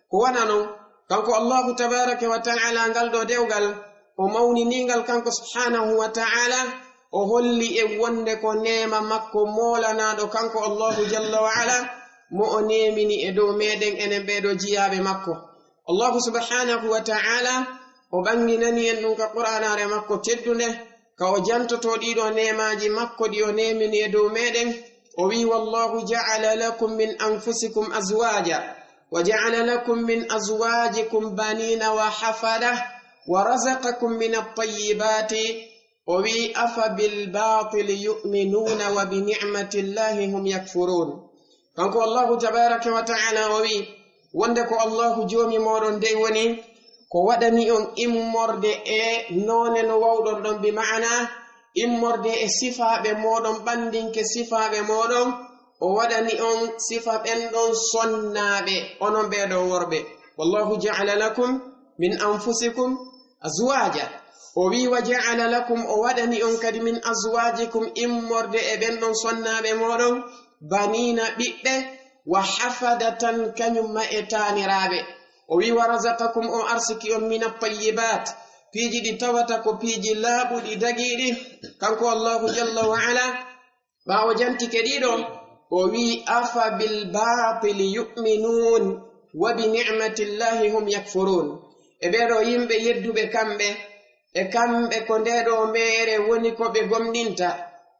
Ko wona non, kanko Allaahu tabaaraka wa ta'aala ngal ɗoo dewgal, o mawninii ngal kanko subhaanahu wa ta'aala, o holli en wonde ko neema makko moolanaaɗo kanko Allaahu jalla wa ala, mo o neemini e dow meɗen enen ɓee ɗoo jiyaaɓe makko. Allaahu subhaanahu wa ta'aala, o ɓannginani en ɗum ka Qur'aanaare makko teddunde, ka o jantotoo ɗii ɗoo neemaaji makko ɗi o neemini e dow meɗen, o wi'i, "Wallahu ja'ala lakum min anfusikum azwaja, wa ja'ala lakum min azwajikum banina wa hafada, wa razaqakum min at-tayyibati." O wi'i, "Afa bil batili yu'minuna wa bi ni'matillahi hum yakfurun." Kanko Allahu tabaraka wa ta'ala o wi'i, wonde ko Allahu Joomi mooɗon dey woni ko waɗani on immorde e noone no wawɗon ɗon, bi ma'ana immorde e sifaaɓe mooɗon, ɓandinke sifaaɓe mooɗon, o waɗani on sifa ɓen ɗon sonnaaɓe, onon ɓee ɗoo worɓe. "Wallahu ja'ala lakum min anfusikum azwaja." O wi'i, "Wa ja'ala lakum," o waɗani on kadi, "min azwajikum," immorde e ɓen ɗon sonnaaɓe mooɗon, "banina," ɓiɓɓe, "wa hafadatan," kañum ma e taaniraaɓe. O wi'i, "Wa razaqakum," o arsiki on, "min at-tayyibat," piiji ɗi tawata ko piiji laaɓuɗi, dagiiɗi. Kanko Allahu jalla wa ala, ɓaawo jantike ɗii ɗoo, o wi'i, "Afa bil batili yu'minun, wa bi ni'matillahi hum yakfurun." E ɓee ɗoo yimɓe yedduɓe kamɓe, e kamɓe ko ndee ɗoo meere woni ko ɓe gomɗinta,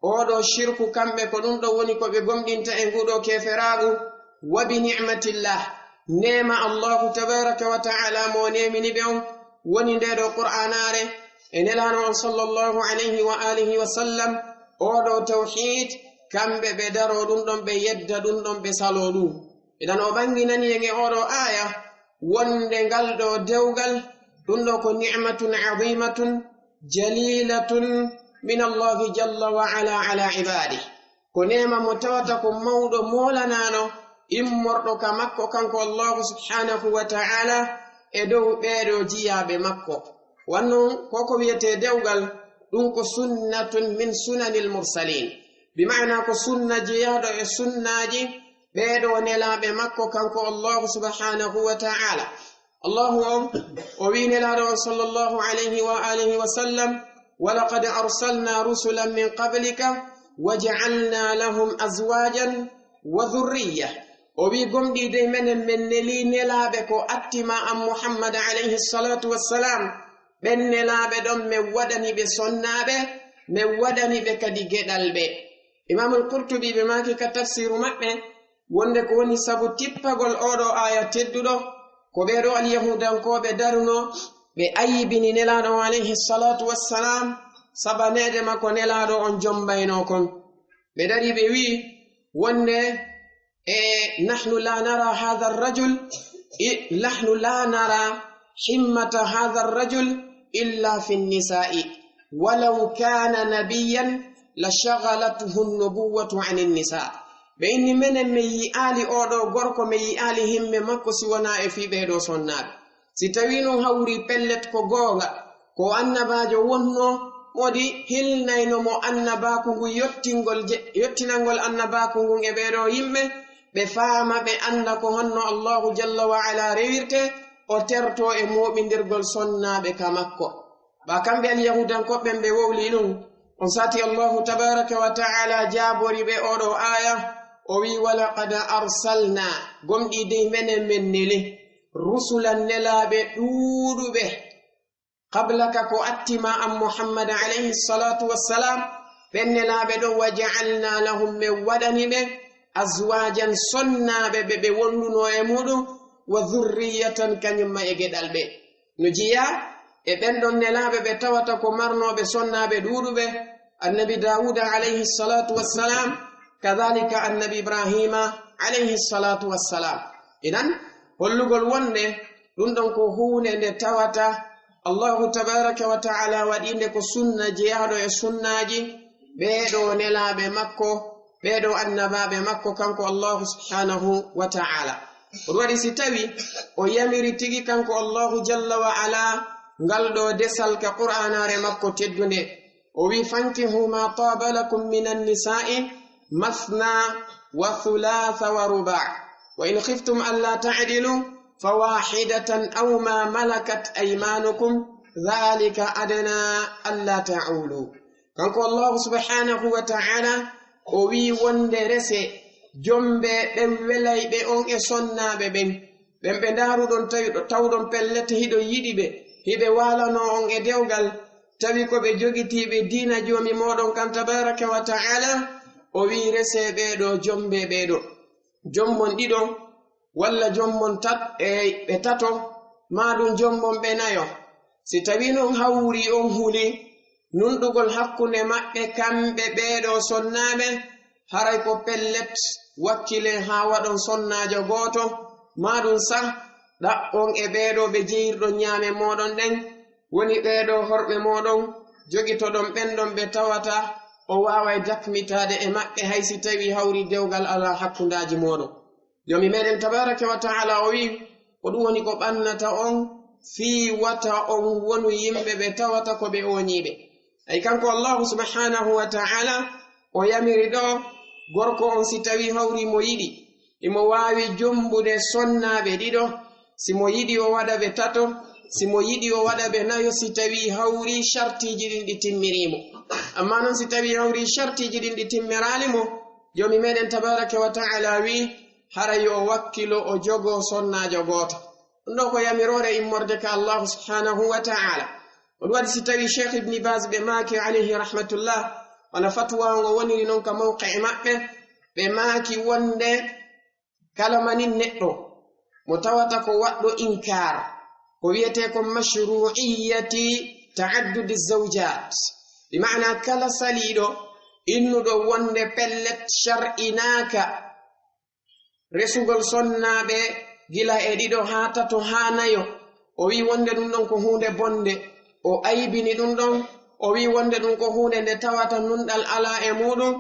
Oɗo shirku kamɓe ko ɗum ɗo woni ko ɓe gomɗinta e nguɗo keferaagu. Wa bi ni'matillah, neema Allahu tabaraka wa ta'ala mo neemini ɓe on, woni nde ɗo Qur'aanaare e Nelaaɗo on sallallahu alayhi wa alihi wa sallam, oɗo tawhiid, kamɓe ɓe daro ɗum ɗon, ɓe yedda ɗum ɗon, ɓe salo ɗum. Idan o ɓanginani en e oɗo aaya wonde ngal ɗo dewgal, ɗum ɗo ko ni'matun azimatun jalilatun min Allahi jalla wa ala, ala ibadih. Ko neema mo tawata ko mawɗo moolanaano immorɗo ka makko kanko Allahu subhanahu wa ta'ala e dow ɓeeɗo jiyaaɓe makko. Wannon ko ko wiyetee dewgal, ɗum ko sunnatun min sunanil mursalin. Bi maana ko sunna jeyaaɗo e sunnaaji ɓeeɗo nelaaɓe makko kanko Allahu subhanahu wa ta'ala. Allahu on, o wi'i Nelaaɗo on sallallahu alayhi wa alihi wa sallam, "Wa laqad arsalna rusulan min qablika wa ja'alna lahum azwajan wa dhurriyya." O wi'i, "Gomɗii dey menen men nelii nelaaɓe ko atti ma an Muhammad alayhi salatu wassalam. Ɓen nelaaɓe ɗon men waɗani ɓe sonnaaɓe, men waɗani ɓe kadi geɗalɓe." Imaamul Qurtubi ɓe maaki ka tafsiru maɓɓe, wonde ko woni sabu tippagol oɗo aaya tedduɗo, ko ɓeeɗo alyahudankooɓe daruno, ɓe ayyibini Nelaaɗo on alayhi salatu wassalam, sabaneede ma ko Nelaaɗo on jombayno kon. Ɓe dari ɓe wi'i wonde, e, "Nahnu la nara hadha ar-rajul, i, nahnu la nara himmata hadha ar-rajul illa fi an-nisa'i, walaw kana nabiyyan la shaghalathu an-nubuwwatu anin nisa." Ɓe inni, "Menen men yi'aali oɗo gorko, men yi'aali himme makko si wonaa e fii ɓeeɗo sonnaaɓe." Si tawii non hawri pellet ko goonga, ko annabaajo wonno, modi hilnayno mo annabaaku ngun yottingol je-, yottinangol annabaaku ngun e ɓeeɗo yimɓe, ɓe faama, ɓe annda ko honno Allahu jalla wa ala rewirte, o terto e mooɓindirgol sonnaaɓe ka makko. Ba kamɓe alyahudankooɓe ɓen ɓe wowli ɗum, on sati Allahu tabaraka wa ta'ala jaabori ɓe oɗo aaya, o wi, "Wa laqad arsalna, gomɗii dey menen men neli, rusulan nelaaɓe ɗuuɗuɓe, qablaka ko atti ma an Muhammad alayhi salatu wassalam, ɓen nelaaɓe ɗon, wa ja'alna lahum men waɗani ɓe, azwajan sonnaaɓe ɓe ɓe wonduno e muɗum, wa dhurriyatan kañum ma e geɗal ɓe." No jeyaa e ɓen ɗon nelaaɓe ɓe tawata ko marnooɓe sonnaaɓe ɗuuɗuɓe, annabi Daawuda alayhi salatu wassalam, kadhalika annabi Ibrahima alayhi salatu wassalam. Idan, hollugol wonde ɗum ɗon ko huunde nde tawata Allahu tabaraka wa ta'ala waɗinde ko sunna jeyaaɗo e sunnaaji ɓeeɗo nelaaɓe makko, ɓeeɗo annabaaɓe makko kanko Allahu subhanahu wa ta'ala. Ɗum waɗi si tawi o yamiri tigi kanko Allahu jalla wa ala ngal ɗo desal ka Qur'aanaare makko teddunde. O wi, "Fankihu ma taba lakum minan nisa'i mathna wa thulatha wa ruba'. Wa in khiftum alla ta'dilu fawahidatan aw ma malakat aymanukum dhalika adna alla ta'ulu." Kanko Allahu subhanahu wa ta'ala o wi wonde rese jombe ɓen welayɓe on e sonnaaɓe ɓen. Ɓen ɓe ndaaruɗon tawi-, tawɗon pellet hiɗon yiɗi ɓe, hiɓe waalanoo on e dewgal, tawi ko ɓe jogitiiɓe diina Joomi mooɗon kan tabaraka wa ta'ala, o wi'i resee ɓee ɗoo jombe ɓee ɗoo. Jommon ɗiɗo, walla jommon tat-, e ɓe tato, maa ɗum jommon ɓe nayo. Si tawii non hawri on huli nunɗugol hakkunde maɓɓe kamɓe ɓee ɗoo sonnaaɓe, haray ko pellet, wakkilee haa waɗon sonnaajo gooto, maa ɗum sah, ɗaɓɓon e ɓee ɗoo ɓe jeyirɗon ñaame mooɗon ɗen, woni ɓee ɗoo horɓe mooɗon, jogitoɗon ɓen ɗon ɓe tawata o waaway dakmitaade e maɓɓe, hay si tawii hawri dewgal alaa hakkundeeji mooɗon. Joomi meɗen tabaraka wa ta'ala o wi'i, ko ɗum woni ko ɓannata on fii wata on wonu yimɓe ɓe tawata ko ɓe ooñiiɓe. Ay kanko Allahu subhanahu wa ta'ala o yamiri ɗoo gorko on si tawii hawri mo yiɗi, imo waawi jombude sonnaaɓe ɗiɗo, si mo yiɗi o waɗa ɓe tato, si mo yiɗi o waɗa ɓe nayo si tawii hawri shartiiji ɗin ɗi timmirii mo. Ammaa non si tawii hawri shartiiji ɗin ɗi timmiraali mo, Joomi meɗen tabaraka wa ta'ala wi'i, hara yo o wakkilo o jogoo sonnaajo gooto. Ɗum ɗoo ko yamiroore immorde ka Allahu subhanahu wa ta'ala. Ɗum waɗi si tawii Cheikh Ibni Baz ɓe maaki alayhi rahmatullah, Wano fatuwa ngo woniri non ka mawqi'i maɓɓe, ɓe maaki wonde kala manin neɗɗo mo tawata ko waɗɗo inkaar, ko wiyetee kon mashru'iyyati ta'addudi zawjat, bi ma'ana kala saliiɗo innuɗo wonde pellet shar'inaaka resugol sonnaaɓe gila e ɗiɗo haa tato haa nayo, o wi'i wonde ɗum ɗon ko huunde bonde, o aybini ɗum ɗon, o wi'i wonde ɗum ko huunde nde tawata nunɗal alaa e muuɗum,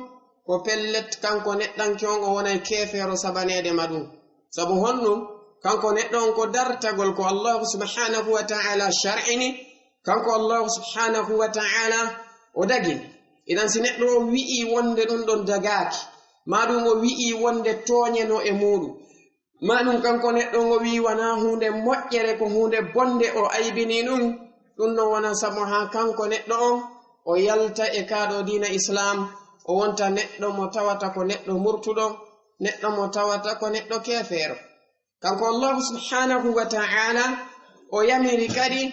ko pellet, kanko neɗɗanke on, o wonay keefeero sabaneede ma ɗum. Sabu honɗum? Kanko neɗɗo on, ko dartagol ko Allaahu subhaanahu wa ta'aalaa shar'ini, kanko Allaahu subhaanahu wa ta'aalaa o dagini. Idan, si neɗɗo o wi'i wonde ɗum ɗon dagaaki, maa ɗum o wi'i wonde tooñe no e muuɗum, maa ɗum kanko neɗɗo on o wi'i wanaa huunde moƴƴere, ko huunde bonde, o aybini ɗum, ɗum ɗon wonaa sabu haa kanko neɗɗo on o yalta e kaa ɗoo diina Islaam, o wonta neɗɗo mo tawata ko neɗɗo murtuɗo, neɗɗo mo tawata ko neɗɗo keefeero. Kanko Allaahu subhaanahu wa ta'aalaa, o yamiri kadi,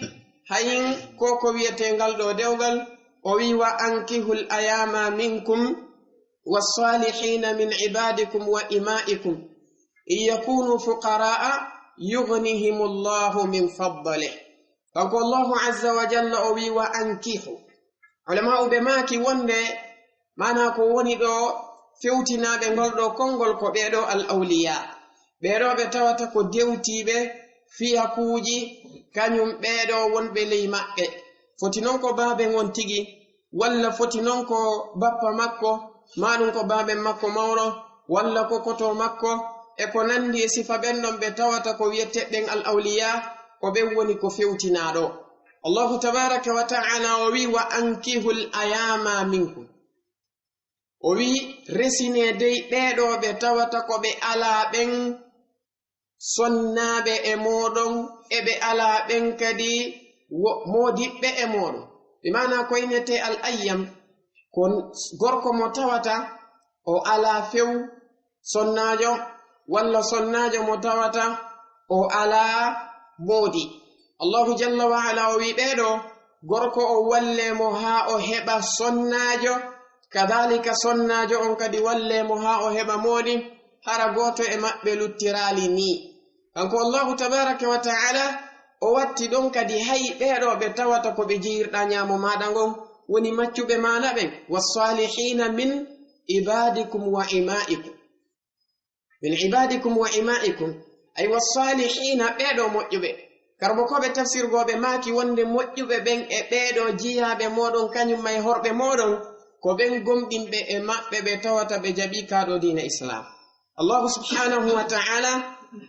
hayin ko ko wiyetee ngal ɗoo dewgal, o wi'i, "Wa ankihul ayaama minkum was-saalihiina min ibaadikum wa imaa'ikum, in yakuunu fuqaraa'a yughnihimullahu min fadlih." Kanko Allaahu azza wa jalla o wi'i, "Wa ankihu." Ulamaa'u ɓe maaki wonde maanaa ko woni ɗoo fewtinaaɓe ngol ɗoo konngol ko ɓee ɗoo al-awliyaa. Ɓee ɗoo ɓe tawata ko dewtiiɓe fiyakuuji, kañum ɓee ɗoo wonɓe ley maɓɓe. Foti non ko baaben on tigi, walla foti non ko bappa makko, maa ɗum ko baaben makko mawɗo, walla ko koto makko, e ko nanndi e sifa ɓen ɗon ɓe tawata ko wiyetee ɓen al-awliyaa, ko ɓen woni ko fewtinaa ɗoo. Allaahu tabaaraka wa ta'aalaa o wi'i, "Wa ankihul ayaama minkum." O wi'i, "Resinee dey ɓee ɗoo ɓe tawata ko ɓe alaa ɓen sonnaaɓe e mooɗon, e ɓe alaa ɓen kadi wo-, moodiɓɓe e mooɗon." Bi maanaa ko innetee al-ayyam, ko gorko mo tawata o alaa few sonnaajo, walla sonnaajo mo tawata o alaa moodi. Allaahu jalla wa ala o wi'i, ɓee ɗoo, gorko o wallee mo haa o heɓa sonnaajo, kadaalika sonnaajo on kadi wallee mo haa o heɓa moodi, hara gooto e maɓɓe luttiraali nii. Kanko Allaahu tabaaraka wa ta'aalaa, o watti ɗon kadi hay ɓee ɗoo ɓe tawata ko ɓe jeyirɗaa ñaamo maaɗa ngon, woni maccuɓe maaɗa ɓen, "Was-saalihiina min ibaadikum wa imaa'ikum." Min ibaadikum wa imaa'ikum, ay, was-saalihiina, ɓee ɗoo moƴƴuɓe. Karbo ko ɓe tafsirgooɓe maaki wonde moƴƴuɓe ɓen e ɓee ɗoo jiyaaɓe mooɗon, kañum e horɓe mooɗon, ko ɓen gomɗinɓe e maɓɓe ɓe tawata ɓe jaɓii kaa ɗoo diina Islaam. Allaahu subhaanahu wa ta'aalaa,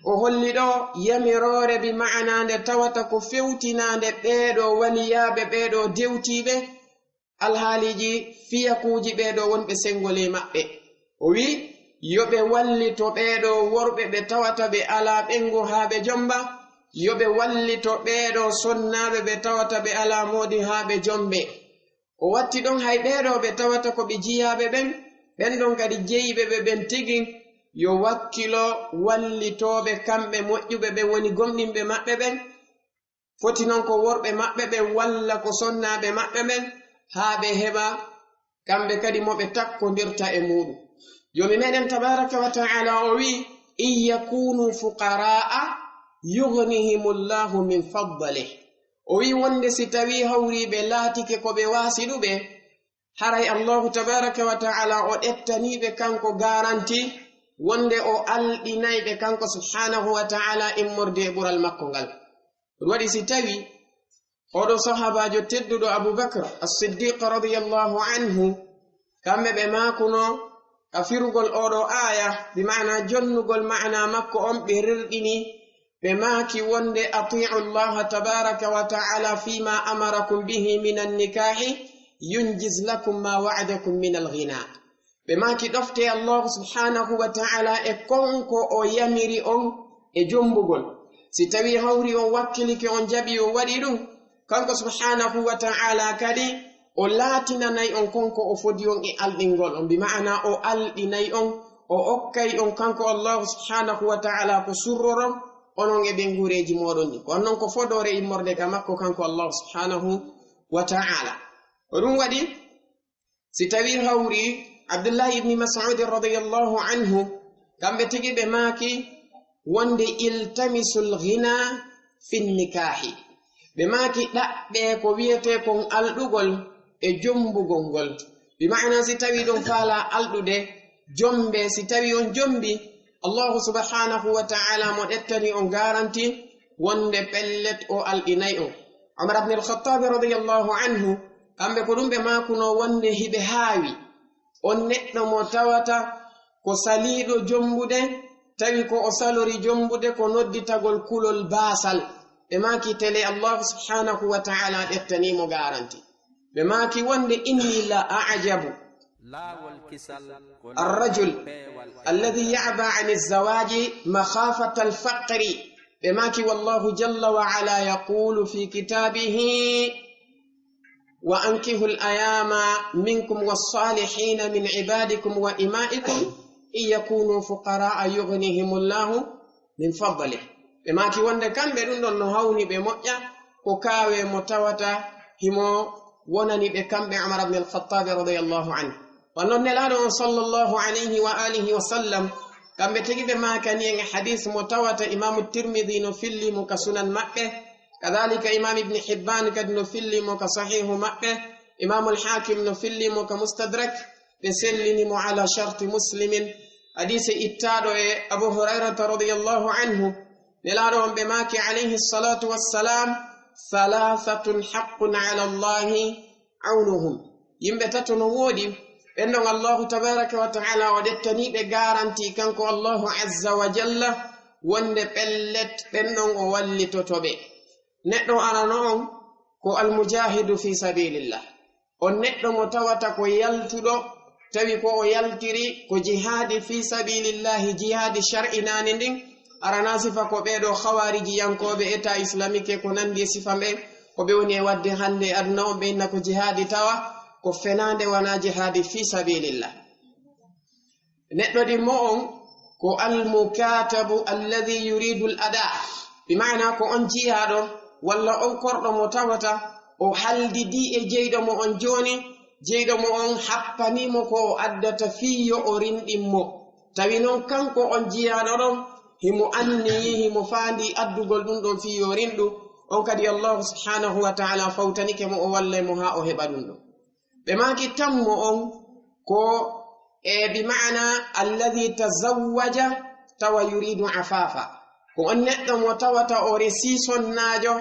o holli ɗoo yamiroore bi ma'anaa nde tawata ko fewtinaande ɓee ɗoo waliyaaɓe, ɓee ɗoo dewtiiɓe, alhaaliiji fiyakuuji ɓee ɗoo wonɓe senngo ley maɓɓe. O wi'i, yo ɓe wallito ɓee ɗoo worɓe ɓe tawata ɓe alaa ɓeyngu haa ɓe jommba, yo ɓe wallito ɓee ɗoo sonnaaɓe ɓe tawata ɓe alaa moodi haa ɓe jommbe. O watti ɗon hay ɓee ɗoo ɓe tawata ko ɓe jiyaaɓe ɓen, ɓen ɗon kadi jeyiiɓe ɓe ɓen tigi, yo wakkilo wallitooɓe kamɓe moƴƴuɓe ɓen, woni gomɗinɓe maɓɓe ɓen, foti non ko worɓe maɓɓe ɓen walla ko sonnaaɓe maɓɓe ɓen, haa ɓe heɓa kamɓe kadi mo ɓe takkondirta e muuɗum. Joomi meɗen tabaaraka wa ta'aalaa o wi'i, "In yakuunu fuqaraa'a yughnihimullahu min fadlih." O wi'i wonde si tawii hawriiɓe laatike ko ɓe waasiɗuɓe, haray Allaahu tabaaraka wa ta'aalaa o ƴettanii ɓe kanko garanti wonde o alɗinay ɓe kanko subhaanahu wa ta'aalaa immorde e ɓural makko ngal. Ɗum waɗi si tawii oɗo sahaabaajo tedduɗo Abu Bakr As-Siddiq radiyallaahu anhu, kamɓe ɓe maakuno ka firugol oɗo aaya, bi ma'ana jonnugol ma'ana makko on, ɓe rerɗini, ɓe maaki wonde, "Atii'u Allaaha tabaaraka wa ta'aalaa fiimaa amarakum bihi minan nikaahi, yunjiz lakum maa wa'adakum minal ghinaa." Ɓe maaki, "Ɗoftee Allaahu subhaanahu wa ta'aalaa e kon ko o yamiri on e jommbugol. Si tawii hawri on wakkilike, on jaɓi, on waɗi ɗum, kanko subhaanahu wa ta'aalaa kadi o laatinanay on kon ko o fodi on e alɗingol on." Bi ma'ana o alɗinay on, o okkay on kanko Allaahu subhaanahu wa ta'aalaa ko surroron onon e ɓeynguureeji mooɗon ɗin. Ko on non ko fodoore immorde ka makko kanko Allaahu subhaanahu wa ta'aalaa. Ko ɗum waɗi, Si tawii hawri Abdullahi ibni Mas'ud radiyallahu anhu, kamɓe tigi ɓe maaki wonde iltamisul ghina fin nikahi. Ɓe maaki ɗaɓɓe ko wiyetee kon alɗugol e jombugol ngol. Bi ma'ana si tawii ɗon faalaa alɗude, jombe, si tawii on jombi, Allahu subhanahu wa ta'ala mo ɗettani on garanti wonde pellet o alɗinay on. Umar ibn al-Khattab radiyallahu anhu, kamɓe ko ɗum ɓe maakunoo wonde hiɓe haawi. On neɗɗo mo tawata ko saliiɗo jombude, tawi ko o salori jombude ko nodditagol kulol baasal. Ɓe maaki tele Allahu subhanahu wa ta'ala ɗettanii mo garanti. Ɓe maaki wonde inni la a'jabu arrajul alladhi ya'ba ani zawaji makhafata al-faqri. Ɓe maaki wallahu jalla wa ala yaqulu fi kitabihi wa ankihul ayama minkum wassalihina min ibadikum wa ima'ikum in yakunu fuqara'a yughnihimullahu min fadlih. Ɓe maaki wonde kamɓe ɗum ɗon no hawni ɓe moƴƴa, ko kaawe mo tawata himo wonani ɓe kamɓe Umar ibn al-Khattab radiyallahu anhu. Wa non Nelaaɗo on sallallahu alayhi wa alihi wa sallam, kamɓe tigi ɓe maakani en e hadis mo tawata Imaamu Tirmidhi no filli mo ka sunan maɓɓe, kadhalika Imaam Ibn Hibban kadi no filli mo ka sahihu maɓɓe, Imaamul Hakim no filli mo ka Mustadrak, ɓe sellini mo ala sharti Muslimin. Hadise ittaaɗo e Abu Hurayrata radiyallahu anhu, Nelaaɗo on ɓe maaki alayhi salatu wassalam, thalathatun haqqun ala Allahi aunuhum. Yimɓe tato no woodi, ɓen ɗon Allahu tabaraka wa ta'ala o ɗettanii ɓe garanti kanko Allahu azza wa jalla wonde pellet ɓen ɗon o wallitoto ɓe. Neɗɗo arano on ko almujahidu fi sabilillah. On neɗɗo mo tawata ko yaltuɗo, tawi ko o yaltiri ko jihaadi fi sabilillahi, jihaadi shar'inaani ndin, arana sifa ko ɓee ɗoo khawarijiyankooɓe, État islamique e ko nanndi e sifa ɓen, ko ɓe woni e waɗde hannde e aduna on, ɓe inna ko jihaadi tawa ko fenaande, wonaa jihaadi fi sabilillah. Neɗɗo ɗimmo on ko almukatabu alladhi yuridu al ada, bi maana ko on jiyaaɗo walla on korɗo mo tawata o haldidi e jeyɗo mo on jooni, jeyɗo mo on happanii mo ko o addata fii yo o rinɗin mo. Tawi non kanko on jiyaaɗo ɗon himo anniyi, himo faandi addugol ɗum ɗon fii yo rinɗu, on kadi Allahu subhanahu wa ta'ala fawtanike mo, o wallay mo haa o heɓa ɗum ɗon. Ɓe maaki tammo on ko e bi maana alladhi tazawwaja tawa yuridu afafa. Ko on neɗɗo mo tawata o resi sonnaajo,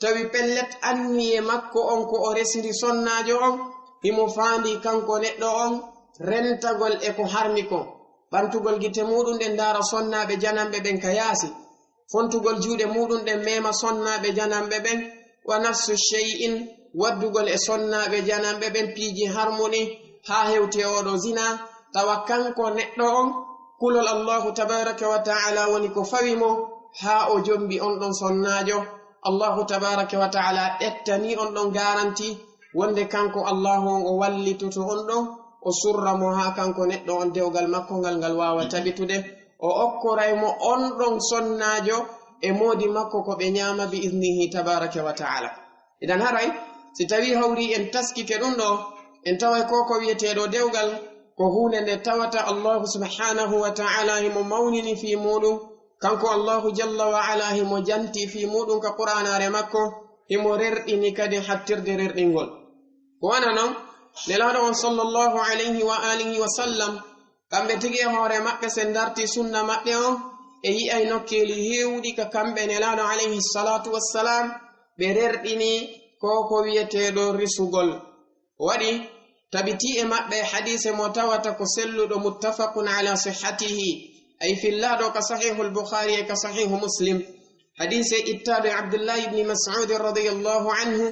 tawi pellet anniye makko on ko o resiri sonnaajo on, himo faandi kanko neɗɗo on rentagol e ko harmi kon. Ɓantugol gite muɗum ɗen ndaara sonnaaɓe jananɓe ɓen ka yaasi. Fontugol juuɗe muɗum ɗen meema sonnaaɓe jananɓe ɓen, wa nafsu shay'in, waddugol e sonnaaɓe jananɓe ɓen piiji harmuɗi haa hewti e oɗo zina, tawa kanko neɗɗo on, kulol Allahu tabaraka wa ta'ala woni ko fawi mo haa o jombi on ɗon sonnaajo. Allahu tabaraka wa ta'ala ƴettani on ɗon garanti wonde kanko Allahu on o wallitoto on ɗon, o surra mo haa kanko neɗɗo on dewgal makko ngal ngal waawa tabitude, o okkoray mo on ɗon sonnaajo e moodi makko ko ɓe ñaama bi idnihi tabaraka wa ta'ala. Idan haray, si tawii hawri en taskike ɗum ɗo, en taway ko ko wiyeteeɗo dewgal, ko huunde nde tawata Allahu subhanahu wa ta'ala himo mawnini fii muuɗum, kanko Allahu jalla wa ala himo janti fii muuɗum ka Qur'aanaare makko, himo rerɗini kadi hattirde rerɗingol. Ko wano non, Nelaaɗo on sallallahu alayhi wa alihi wa sallam, kamɓe tigi e hoore maɓɓe, sen darti sunna maɓɓe on, e yi'ay nokkeeli heewuɗi ka kamɓe Nelaaɗo alayhi salatu wassalam, ɓe rerɗini ko ko wiyeteeɗo risugol. O waɗi tabiti e maɓɓe hadiise mo tawata ko selluɗo, muttafaqun ala sihhatihi, ay fillaaɗo ka Sahihul Bukhari e ka Sahihu Muslim. Hadiise ittaaɗo e Abdullahi ibni Mas'ud radiyallahu anhu,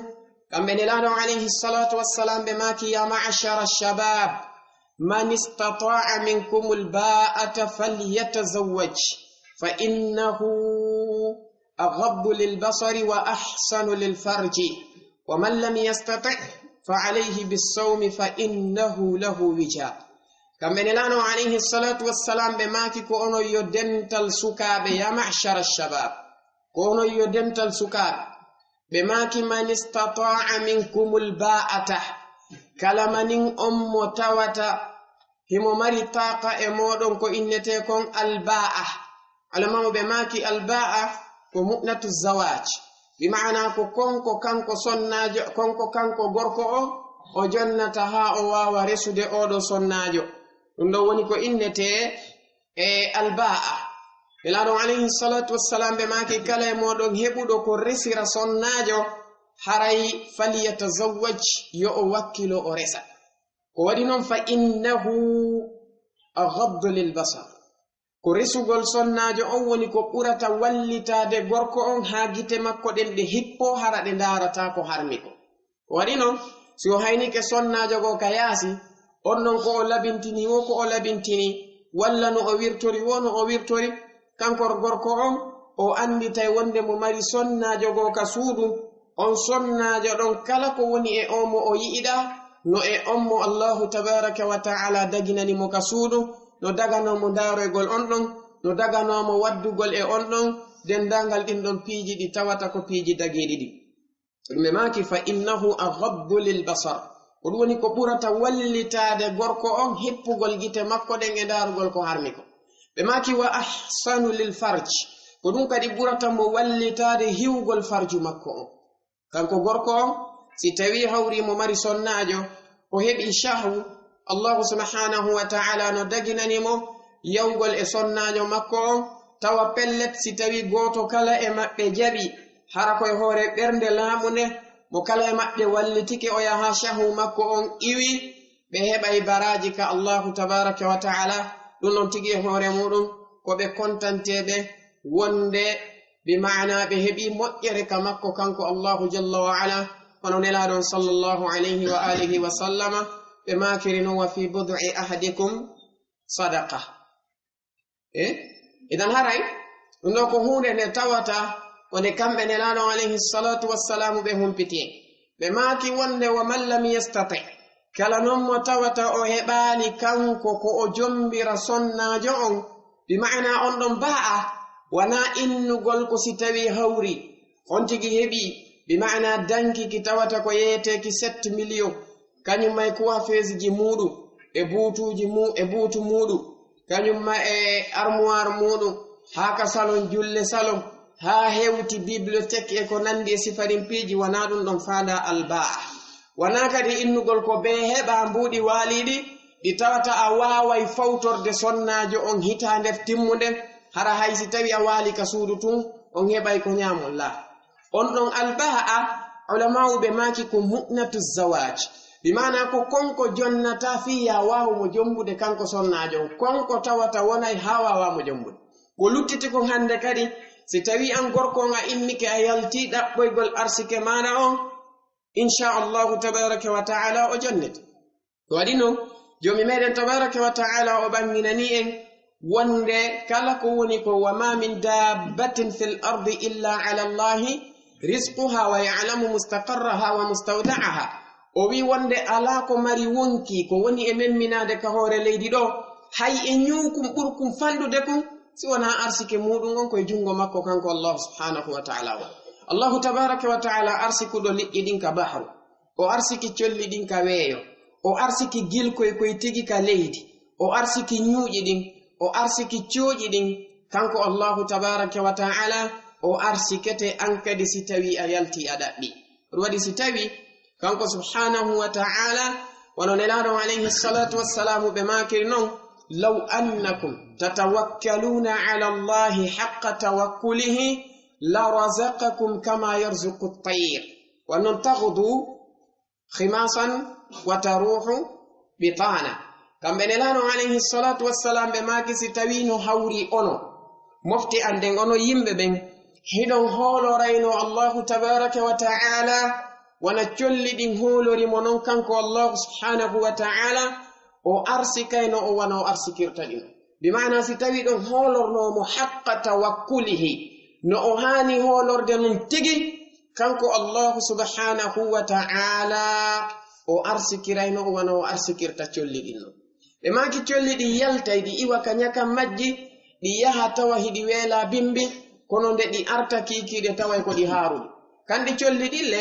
kamɓe Nelaaɗo alayhi salatu wassalam ɓe maaki, ya ma'ashara shabab, man istata'a minkumul ba'ata falyatazawwaj, fa innahu aghaddu lil basari wa ahsanu lil farji, wa man lam yastati' fa alayhi bis sawmi fa innahu lahu wija. Kamɓe Nelaaɗo alayhi salatu wassalam ɓe maaki, ko onon yo dental sukaaɓe, ya ma'shara shabab, ko onon yo dental sukaaɓe. Ɓe maaki, man istata'a minkumul ba'ata, Kala manin on mo tawata himo mari taaqa e mooɗon ko innetee kon albaa'a. Alama'uɓe maaki albaa'a ko mu'natu zawaaj. Bi ma'ana ko konko kanko sonnaajo, konko kanko gorko o, o jonnata haa o waawa resude oo ɗoo sonnaajo. Ɗum ɗoo woni ko innetee e albaa'a. Nelaaɗo alayhi salaatu wassalaam ɓe maaki kala e mooɗon heɓuɗo ko resira sonnaajo, haray falyatazawwaj, yo o wakkilo o resa. Ko waɗi non fa innahu aghaddu lil basar. Ko resugol sonnaajo on woni ko ɓurata wallitaade gorko on haa gite makko ɗen ɗe hippoo hara ɗe ndaarataa ko harmi ko. Ko waɗi non, si o haynike sonnaajo goo ka yaasi, on non ko o labintini woo ko o labintini, walla no o wirtori woo no o wirtori, kanko gorko on, o annditay wonde mo mari sonnaajo goo ka suudu, on sonnaajo ɗon kala ko woni e oo mo o yi'iɗaa, no e on mo Allaahu tabaaraka wa ta'aala daginani mo ka suudu, no daganoo mo ndaaroygol on ɗon, no daganoo mo waddugol e on ɗon, denndaangal ɗin ɗon piiji ɗi tawata ko piiji dagiiɗi ɗin. Ɗum ɓe maaki, "Fa innahu aghaddu lil basar." Ko ɗum woni ko ɓurata wallitaade gorko on hippugol gite makko ɗen e ndaarugol ko harmi ko. Ɓe maaki, "Wa ahsanu lil farj." Ko ɗum kadi ɓurata mo wallitaade hiwgol farju makko on. Kanko gorko on, si tawii hawrii mo mari sonnaajo, o heɓii shahwu, Allahu subhanahu wa ta'ala no daginani mo yawgol e sonnaajo makko on, tawa pellet si tawii gooto kala e maɓɓe jaɓi, hara ko e hoore ɓernde laamu nde, mo kala e maɓɓe wallitike o yaha shahwu makko on iwi, ɓe heɓay baraaji ka Allahu tabaraka wa ta'ala. Ɗum ɗon tigi e hoore muɗum ko ɓe kontanteeɓe wonde bi ma'ana ɓe heɓi moƴƴere ka makko kanko Allahu jalla wa ala, hono Nelaaɗo on sallallahu alayhi wa alihi wa sallama, ɓe maakiri non, "Wa fi bud'i ahadikum sadaqa." E? Idan haray, ɗum ɗo ko huunde nde tawata ko nde kamɓe Nelaaɗo alayhi salatu wassalamu ɓe humpiti. Ɓe maaki wonde, "Wa man lam yastati'," kala non mo tawata o heɓaali kanko ko o jombira sonnaajo on, bi ma'ana on ɗon ba'a, wana innugol ko si tawi hawri, on tigi heɓi, bi ma'ana danki ki tawata ko yeeteeki sept millions, kañum ma e coiffeuse ji muuɗum, e buutuuji mu-, e buutu muuɗum, kañum ma e armoire muuɗum, haa ka salon, julle salon, haa hewti bibliothèque e ko nandi e sifarin piiji, wana ɗum ɗon faanda albaa. Wana kadi innugol ko bee heɓa mbuuɗi waaliiɗi, ɗi tawata a waaway fawtorde sonnaajo on hitaande timmunde, hara hay si tawi a waali ka suudu tun, on heɓay ko ñaamon laa. On ɗon albaha'a, ulama'u ɓe maaki ko mu'natu zawaaj. Bi maana ko konko jonnata fii ya waawu mo jombude kanko sonnaajo on. Konko tawata wonay haa waawa mo jombude. Ko luttiti kon hannde kadi, si tawi an gorko on a innike a yalti ɗaɓɓoygol arsike maaɗa on, insha Allahu tabaraka wa ta'ala o jonnete. Ko waɗi non, Joomi meɗen tabaraka wa ta'ala o ɓanginani en wonde kala ko woni ko, "Wa ma min dabbatin fil ardi illa ala Allahi rizquha wa ya'lamu mustaqarraha wa mustawda'aha." O wi wonde alaa ko mari wonki ko woni e memminaade ka hoore leydi ɗo, hay e ñuukum ɓurkum fanɗude kun, si wonaa arsike muuɗum on ko e junngo makko kanko Allahu subhanahu wa ta'ala woni. Allahu tabaraka wa ta'ala arsikuɗo liƴƴi ɗin ka bahru. O arsiki colli ɗin ka weeyo. O arsiki gilkoy koy tigi ka leydi. O arsiki ñuuƴi ɗin. O arsiki cooƴi ɗin. Kanko Allahu tabaraka wa ta'ala, o arsikete an kadi si tawi a yalti a ɗaɓɓi. Ɗum waɗi si tawi kanko subhanahu wa ta'ala, wano Nelaaɗo alayhi salatu wassalamu ɓe maakiri non, "Law annakum tatawakkaluna ala Allahi haqqa tawakkulihi la razaqakum kama yarzuqu at-tayr." Wa non taghdu khimasan wa taruhu bitana. Kamɓe Nelaaɗo alayhi salatu wassalam ɓe maaki si tawi no hawri ono, mofte an ɗen ono yimɓe ɓen, hiɗon hoolorayno Allahu tabaraka wa ta'ala, wona colli ɗin hoolori mo non kanko Allahu subhanahu wa ta'ala, o arsikayno o wano o arsikirta ɗin. Bi maana si tawi ɗon hoolorno mo haqqa tawakkulihi, no o haani hoolorde non tigi, kanko Allahu subhanahu wa ta'ala, o arsikirayno o wano o arsikirta colli ɗin non. Ɓe maaki colli ɗi yaltay, ɗi iwa ka ñaka majji, ɗi yaha tawa hiɗi weela bimbi, kono nde ɗi arta kiikiiɗe taway ko ɗi haaruɗi. Kandi colli ɗin le,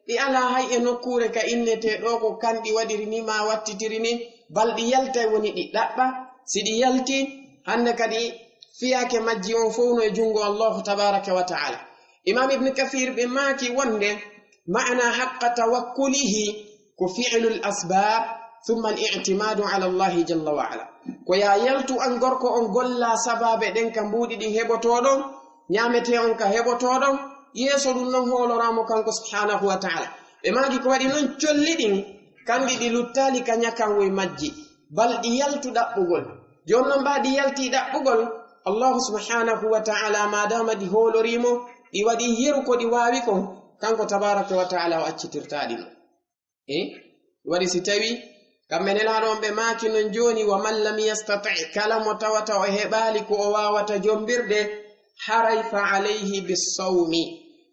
Ɗi alaa hay e nokkuure ka innetee ɗoo ko kan ɗi waɗiri ni maa wattitiri ni, bal ɗi yaltay woni ɗi ɗaɓɓa. Si ɗi yalti, hannde kadi fiyaake majji on fow no e junngo Allahu tabaaraka wa ta'ala. Imam Ibn Kathir ɓe maaki wonde maana haqqa tawakkulihi ko fi'lul asbab, thumma al-i'timadu ala Allahi jalla wa ala. Ko yaa yaltu an gorko on golla sabaabe ɗen ka mbuuɗi ɗin heɓotooɗon, ñaametee on ka heɓotooɗon, yeeso ɗum non hooloraamo kanko subhanahu wa ta'ala. Ɓe maaki ko waɗi non colli ɗin, kanɗi ɗi luttaali ka ñakan woy majji, bal ɗi yaltu ɗaɓɓugol. Jooni non ɓaa ɗi yalti ɗaɓɓugol, Allahu subhanahu wa ta'ala, maadaama ɗi hooloriimo, ɗi waɗi yeru ko ɗi waawi kon, kanko tabaraka wa ta'ala o accitirtaa ɗi non. E waɗi si tawi kamɓe nelaaɗo on ɓe maaki non jooni, wa man lam yastati, kala mo tawata o heɓaali ko o waawata jombirde, haray fa alayhi bissawmi.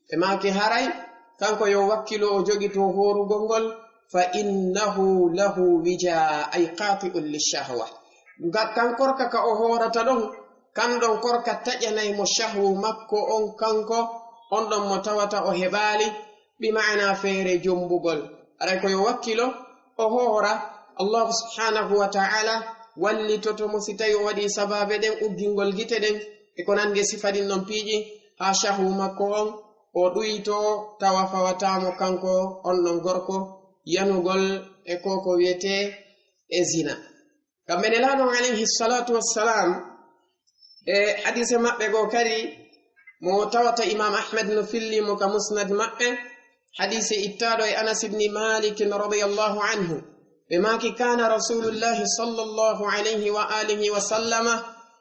Ɓe maaki haray, kanko yo wakkilo o jogito hoorugol ngol, fa innahu lahu wija, ay qati'un lishahwa. Nga-, kan korka ka o hoorata ɗon, kan ɗon korka taƴanay mo shahwu makko on kanko, on ɗon mo tawata o heɓaali, bi ma'ana feere jombugol. Aray ko yo wakkilo, o hoora, Allahu subhanahu wa ta'ala wallitoto mo si tawi o waɗi sabaabe ɗen, uggingol gite ɗen, e ko nandi e sifa ɗin ɗon piiji, haa shahwu makko on, o ɗuyto tawa fawataa mo kanko on ɗon gorko, yanugol e ko ko wiyetee e zina. Kamɓe nelaaɗo on alayhi salatu wassalam, e hadise maɓɓe goo kadi, mo tawata Imam Ahmad no filli mo ka musnad maɓɓe, hadise ittaaɗo e Anas ibn Malik radiyallahu anhu. Ɓe maaki, kana Rasulullahi sallallahu alayhi wa alihi wa sallama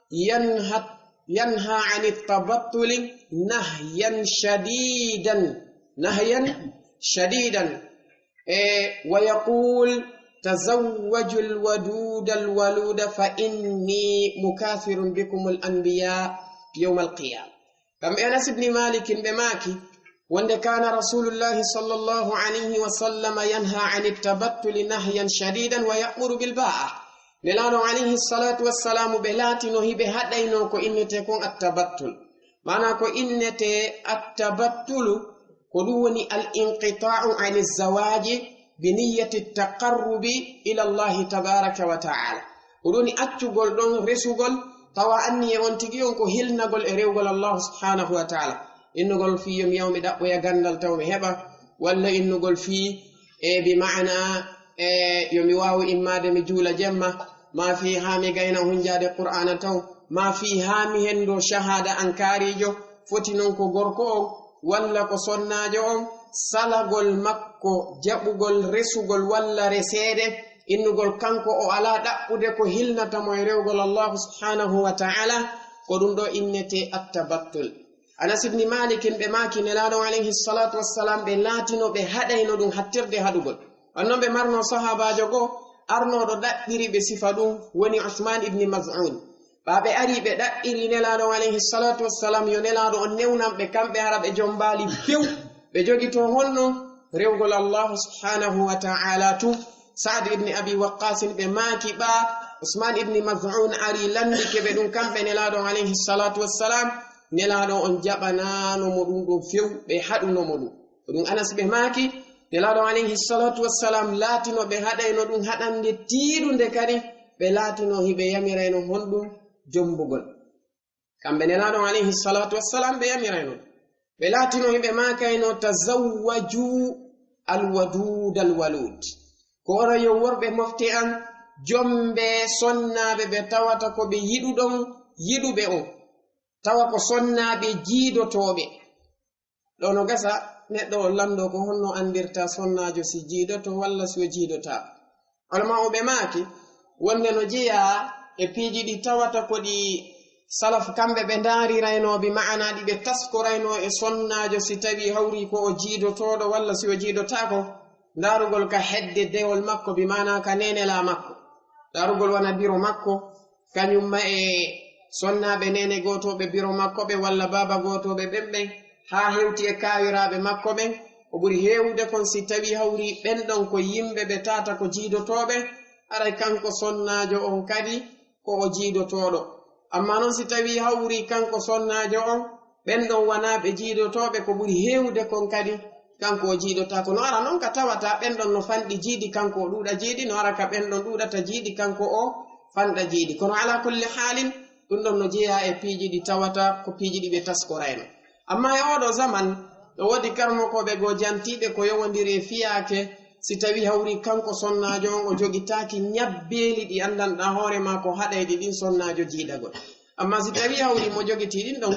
yanha, yanha ani tabattuli nahyan shadidan, nahyan shadidan. E, wa yaqul, tazawwaju alwaduda alwaluda fa inni mukathirun bikum alanbiya yawma alqiyama. Kamɓe Anas ibni Malikin ɓe maaki, wonde kana Rasulullahi sallallahu alayhi wa sallama yanha ani tabattuli nahyan shadidan wa ya'muru bil ba'a. Nelaaɗo alayhi salatu wassalamu ɓe laatino hiɓe haɗayno ko innete kon attabattul. Maana ko innete attabattulu, ko ɗum woni al-inqita'u ani zawaji bi niyyati taqarrubi ila Allahi tabaraka wa ta'ala. Ko ɗum woni accugol ɗon resugol, tawa anniye on tigi on ko hilnagol e rewgol Allahu subhanahu wa ta'ala. Innugol fii yo mi yaw mi ɗaɓɓoya ganndal taw mi heɓa, walla innugol fii e bi ma'ana e yo mi waawu immaade mi juula jemma, maa fii haa mi gayna hunjaade Qur'aana taw, maa fii haa mi henndo shahaada an kaariijo, foti non ko gorko on walla ko sonnaajo on, salagol makko jaɓugol resugol walla reseede, innugol kanko o alaa ɗaɓɓude ko hilnata mo e rewgol Allahu subhanahu wa ta'ala, ko ɗum ɗo innetee attabattul. Anas ibni Malikin ɓe maaki Nelaaɗo alayhi salatu wassalam ɓe laatino ɓe haɗayno ɗum hattirde haɗugol. On non ɓe marno sahaabaajo goo arnooɗo ɗaɓɓiri ɓe sifa ɗum woni Usman ibni Maz'un. Ɓaa ɓe ari ɓe ɗaɓɓiri Nelaaɗo alayhi salatu wassalam yo Nelaaɗo on newnan ɓe kamɓe hara ɓe jombaali few. Ɓe jogitoo honno rewgol Allahu subhanahu wa ta'ala tun. Sa'd ibni Abi Waqqasin ɓe maaki ɓaa Usman ibni Maz'un ari landike ɓe ɗum kamɓe Nelaaɗo alayhi salatu wassalam. Nelaaɗo on jaɓanaano mo ɗum ɗum few, ɓe haɗuno mo ɗum. Ko ɗum Anas ɓe maaki, Nelaaɗo alayhi salatu wassalam laatino ɓe haɗayno ɗum haɗande tiiɗunde kadi, ɓe laatino hiɓe yamirayno honɗum jombugol. Kamɓe Nelaaɗo alayhi salatu wassalam ɓe yamirayno. Ɓe laatino hiɓe maakayno tazawwaju alwaduud alwaluud. Ko oɗon yo worɓe mofte an, jombe sonnaaɓe ɓe tawata ko ɓe yiɗuɗon, yiɗuɓe on. Tawa ko sonnaaɓe jiidotooɓe. Ɗo no gasa neɗɗo o lanndo ko honno anndirta sonnaajo si jiidoto walla si o jiidotaako. Ulama'uɓe maaki wonde no jeyaa e piiji ɗi tawata ko ɗi salaf kamɓe ɓe ndaarirayno bi ma'ana ɗi ɓe taskorayno e sonnaajo si tawi hawri ko o jiidotooɗo walla si o jiidotaako, ndaarugol ka hedde dewol makko bi ma'ana ka nenelaa makko. Ndaarugol wona biro makko, kañum ma e sonnaaɓe neene gootooɓe biro makko ɓe walla baaba gootooɓe ɓen ɓen, haa hewti e kaawiraaɓe makko ɓen, ko ɓuri heewude kon si tawii hawri ɓen ɗon ko yimɓe ɓe taata ko jiidotooɓe, aray kanko sonnaajo on kadi ko o jiidotooɗo. Ammaa non si tawii hawri kanko sonnaajo on, ɓen ɗon wanaa ɓe jiidotooɓe, ko ɓuri heewude kon kadi kanko o jiidotaako. No ara noon ka tawata ɓen ɗon no fanɗi jiidi, kanko o ɗuuɗa jiidi, no ara ka ɓen ɗon ɗuuɗata jiidi, kanko o fanɗa jiidi. Kono ala kulli haalin, ɗum ɗon no jeyaa e piiji ɗi tawata ko piiji ɗi ɓe taskorayno. Amma e oo ɗoo zaman, no woodi karmokooɓe goo jantiiɓe ko yowondiri e fiyaake, si tawii hawri kanko sonnaajo on o jogitaaki ñabbeeli ɗi anndanɗaa hoore maa ko haɗayɗi ɗin sonnaajo jiidagol. Amma si tawii hawri mo jogitii ɗin ɗon,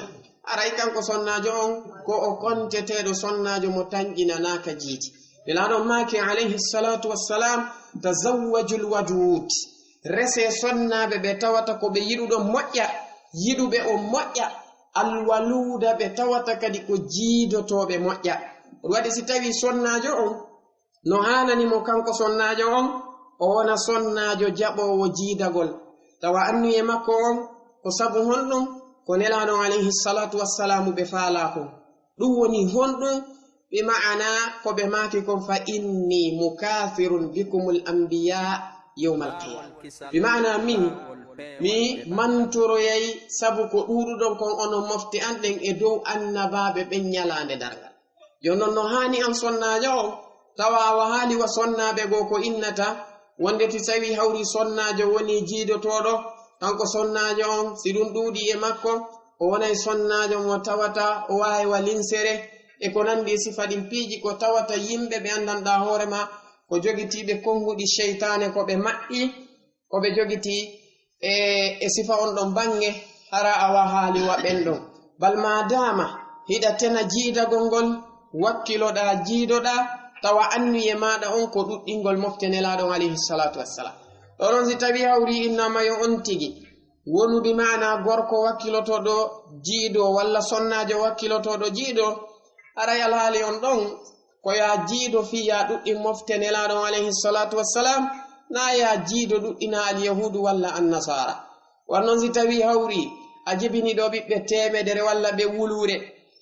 aray kanko sonnaajo on ko o konteteeɗo sonnaajo mo tanƴinanaaka jiidi. Nelaaɗo on maaki, alayhi salatu wassalam, "Tazawwajul wadud." Resee sonnaaɓe ɓe tawata ko ɓe yiɗuɓe on moƴƴa, yiɗuɓe on moƴƴa, alwaluuda ɓe tawata kadi ko jiidotooɓe moƴƴa. Ɗum waɗi si tawii sonnaajo on no haanani mo kanko sonnaajo on, o wona sonnaajo jaɓoowo jiidagol. Tawa anniye makko on, ko sabu honɗum? Ko Nelaaɗo on alayhi salatu wassalamu ɓe faalaa kon. Ɗum woni honɗum? Bi ma'ana ko ɓe maaki kon, "Fa inni mukathirun bikumul anbiya yawmal qiyama." Bi ma'ana min, mi mantoroyay sabu ko ɗuuɗuɗon kon onon mofte an ɗen e dow annabaaɓe ɓen ñalaande darngal. Yo non no haani an sonnaajo on, tawa a wahaali wa sonnaaɓe goo ko innata, wonde ti tawi hawri sonnaajo woni jiidotooɗo, kanko sonnaajo on, si ɗum ɗuuɗi e makko, o wonay sonnaajo mo tawata o waawi wa linsere, e ko nanndi e sifa ɗin piiji ko tawata yimɓe ɓe anndanɗaa hoore maa ko jogitiiɓe konnguɗi seytaane ko ɓe maɓɓi, ko ɓe jogitii e, e sifa on ɗon baŋŋe, hara a wahaali wa ɓen ɗon. Bal maadaama hiɗa tena jiidagol ngol, wakkiloɗaa, jiidoɗaa, tawa anniye maaɗa on ko ɗuɗɗingol mofte Nelaaɗo on alayhi salatu wassalam. Ɗo non si tawi hawri innaama yo on tigi wonu bi maana gorko wakkilotooɗo jiido walla sonnaajo wakkilotooɗo jiido, haray alhaali on ɗon ko yaa jiido fii yaa ɗuɗɗin mofte Nelaaɗo on alayhi salatu wassalam, naa yaa jiido ɗuɗɗina alyahuudu walla annasaara. Wan non si tawi hawri a jibini ɗo ɓiɓɓe teemedere walla ɓe wuluure,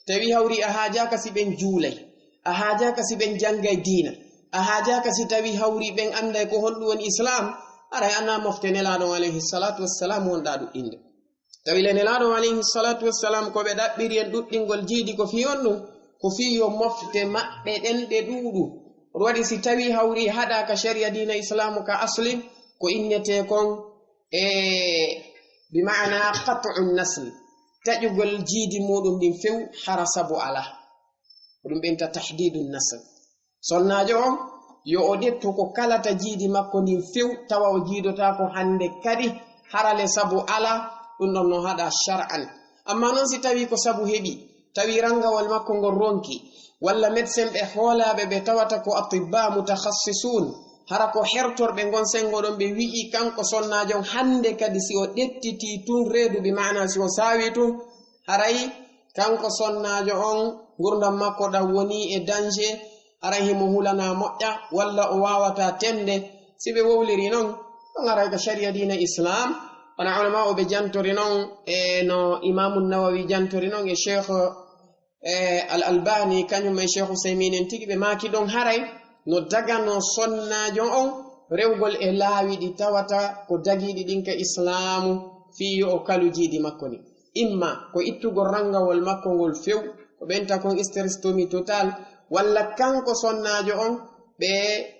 tawi hawri a haajaaka si ɓen juulay, a haajaaka si ɓen janngay diina, a haajaaka si tawi hawri ɓen annday ko honɗum woni Islaam, haray anaa mofte Nelaaɗo on alayhi salatu wassalam wonɗaa ɗuɗɗinde. Tawi le Nelaaɗo on alayhi salatu wassalam ko ɓe ɗaɓɓiri en ɗuɗɗingol jiidi ko fii on ɗum, ko fii yo mofte maɓɓe ɗen ɗe ɗuuɗu. Ɗum waɗi si tawi hawri haɗaaka sharia diina Islaamu ka aslin, ko innetee kon e bi maana qat'u nasl, taƴugol jiidi muɗum ɗin few hara sabu alaa. Ko ɗum ɓe innta tahdidu nasl. Sonnaajo on, yo o ƴettu ko kalata jiidi makko ndin few, tawa o jiidotaako hannde kadi, hara le sabu alaa, ɗum ɗon no haɗaa shar'an. Amma non si tawii ko sabu heɓi, tawi ranngawol makko ngol ronki, walla médecin ɓe hoolaaɓe ɓe tawata ko atibba mutakhassisun, hara ko hertorɓe ngon senngo ɗon, ɓe wi'i kanko sonnaajo on hannde kadi si o ƴettitii tun reedu, bi maana si o saawii tun, haray kanko sonnaajo on, ngurndan makko ɗan wonii e danger, haray himo hulanaa moƴƴa, walla o waawataa tende. Si ɓe wowliri non, ɗon haray ka sharia diina Islaam, wano ulama'u ɓe jantori non, e no Imaamu Nawawi jantori non, e Sheikh, e Al Albani, kañum e Sheikh Usaymin en tigi, ɓe maaki ɗon haray no daganoo sonnaajo on rewgol e laawi ɗi tawata ko dagiiɗi ɗin ka Islaamu, fii yo o kalu jiidi makko ni. Imma ko ittugol ranngawol makko ngol few, ko ɓe innta kon hystérectomie totale, walla kanko sonnaajo on ɓe